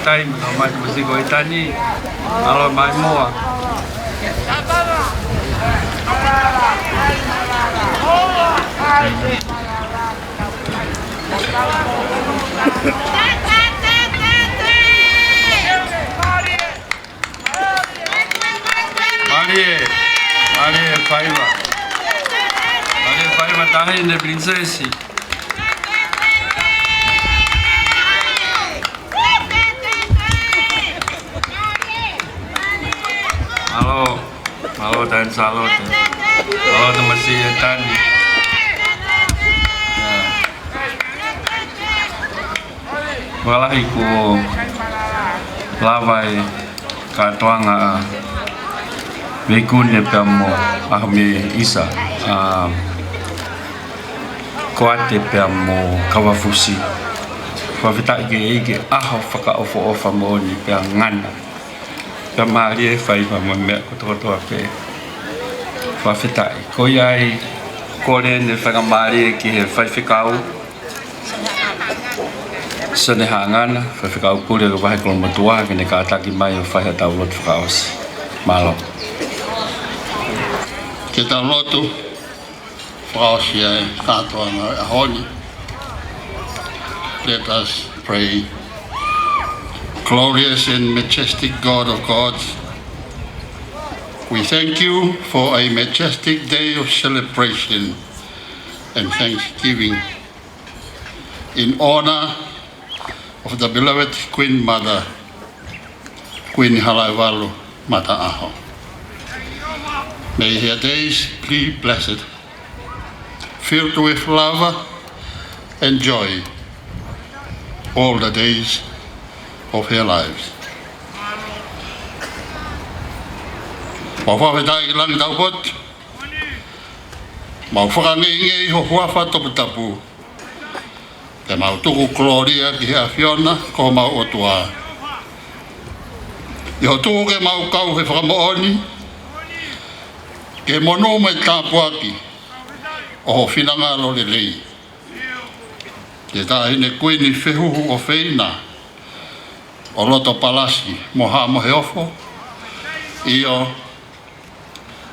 Taimi, no mai mo siko i tani. Alo mai moa. Mālie, mālie Faiva. Mālie Faiva, Taʻahine Pilinisesi. Mālō, mālō Taʻahine Sālote. Mālō Tamasiʻi ʻa Tani. ʻIo. Fakalahi kuo lava e kātoanga ʻa Veikune pea mo ʻAhomeisa, ʻa Koate pea mo Kavafusi. Fakafetaʻi ki he ʻEiki, ʻaho fakaʻofoʻofa moʻoni pea ngana. Pea mālie Faiva mo e meʻa kotokotoa pē. Fakafetaʻi. Ko ia ai, kole ʻeni fakamālie ki he faifekau Sione Haʻangana, faifekau pule ʻo e Vahe Kolomotuʻa, ke ne kātaki mai ʻo fai haʻatau lotu fakaʻosi. Mālō. Ke tau lotu fakaʻosi ʻa e kātoanga ʻo e ʻaho ni. Let us pray. Glorious and majestic God of gods, we thank you for a majestic day of celebration and thanksgiving in honor of the beloved Queen Mother, Kuini Halaevalu Mataʻaho. May her days be blessed, filled with love and joy all the days of her lives. Mau fakafetaʻi ki langi taupotu, mau fakangeingei ho huafa toputapu, pea mau tuku kolōlia ki he ʻAfiona ko homau ʻOtua, ʻi hoʻo tuku ke mau kau he fakamoʻoni, ke monū mo e tāpuaki ʻo ho finangalo lelei. Ki he Taʻahine Kuini Fehuhu ʻOfeina, ʻo loto palasi mo Haʻa Moheofo, ʻio,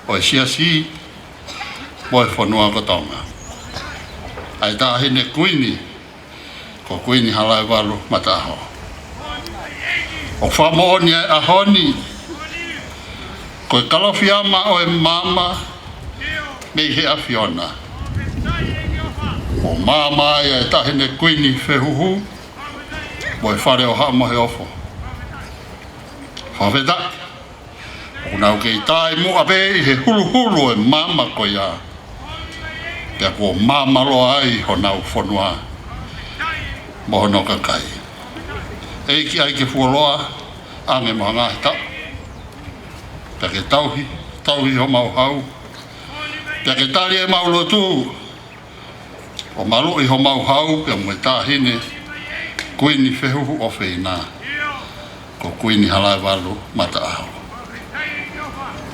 ʻo e Siasi mo e fonua ko Tonga, ʻa e Taʻahine Kuini ko Kuini Halaevalu Mataʻaho. ʻOku fakamoʻoni ʻa e ʻaho ni ko e kalofiama ʻo e maama mei he ʻAfiona. ʻO maama ai ʻa e Taʻahine Kuini Fehuhu mo e Fale ʻo Haʻa Moheofo. Fakafetaʻi. ʻOku nau kei taʻimuʻa pē ʻi he huluhulu ʻo e maama ko ia, pea kuo maama loa ai honau fonua mo hono kakai. ʻEiki, ʻai ke fuoloa ange mo ha ngaahi taʻu, pea ke tauhi, tauhi homau hau, pea ke tali ʻemau lotu, ʻo maluʻi homau hau pea mo e Taʻahine Kuini Fehuhu ʻOfeina ko Kuini Halaevalu Mataʻaho.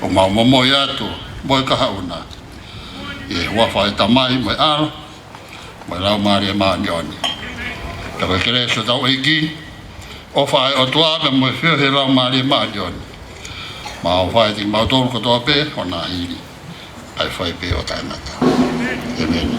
ʻOku mau momoi atu mo e kahaʻu na, ʻi he huafa ʻo e Tamai mo e ʻAlo mo e Laumālie Māʻoniʻoni. Pea ko e kelesi ʻa hotau ʻEiki, ʻofa ʻa e ʻOtua pea mo e feohi ʻa e Laumālie Māʻoniʻoni, ʻofa ʻiate kimautolu kotoa pē, ʻo na hili ʻa e fai pē ʻo taʻengata. ʻEmeni.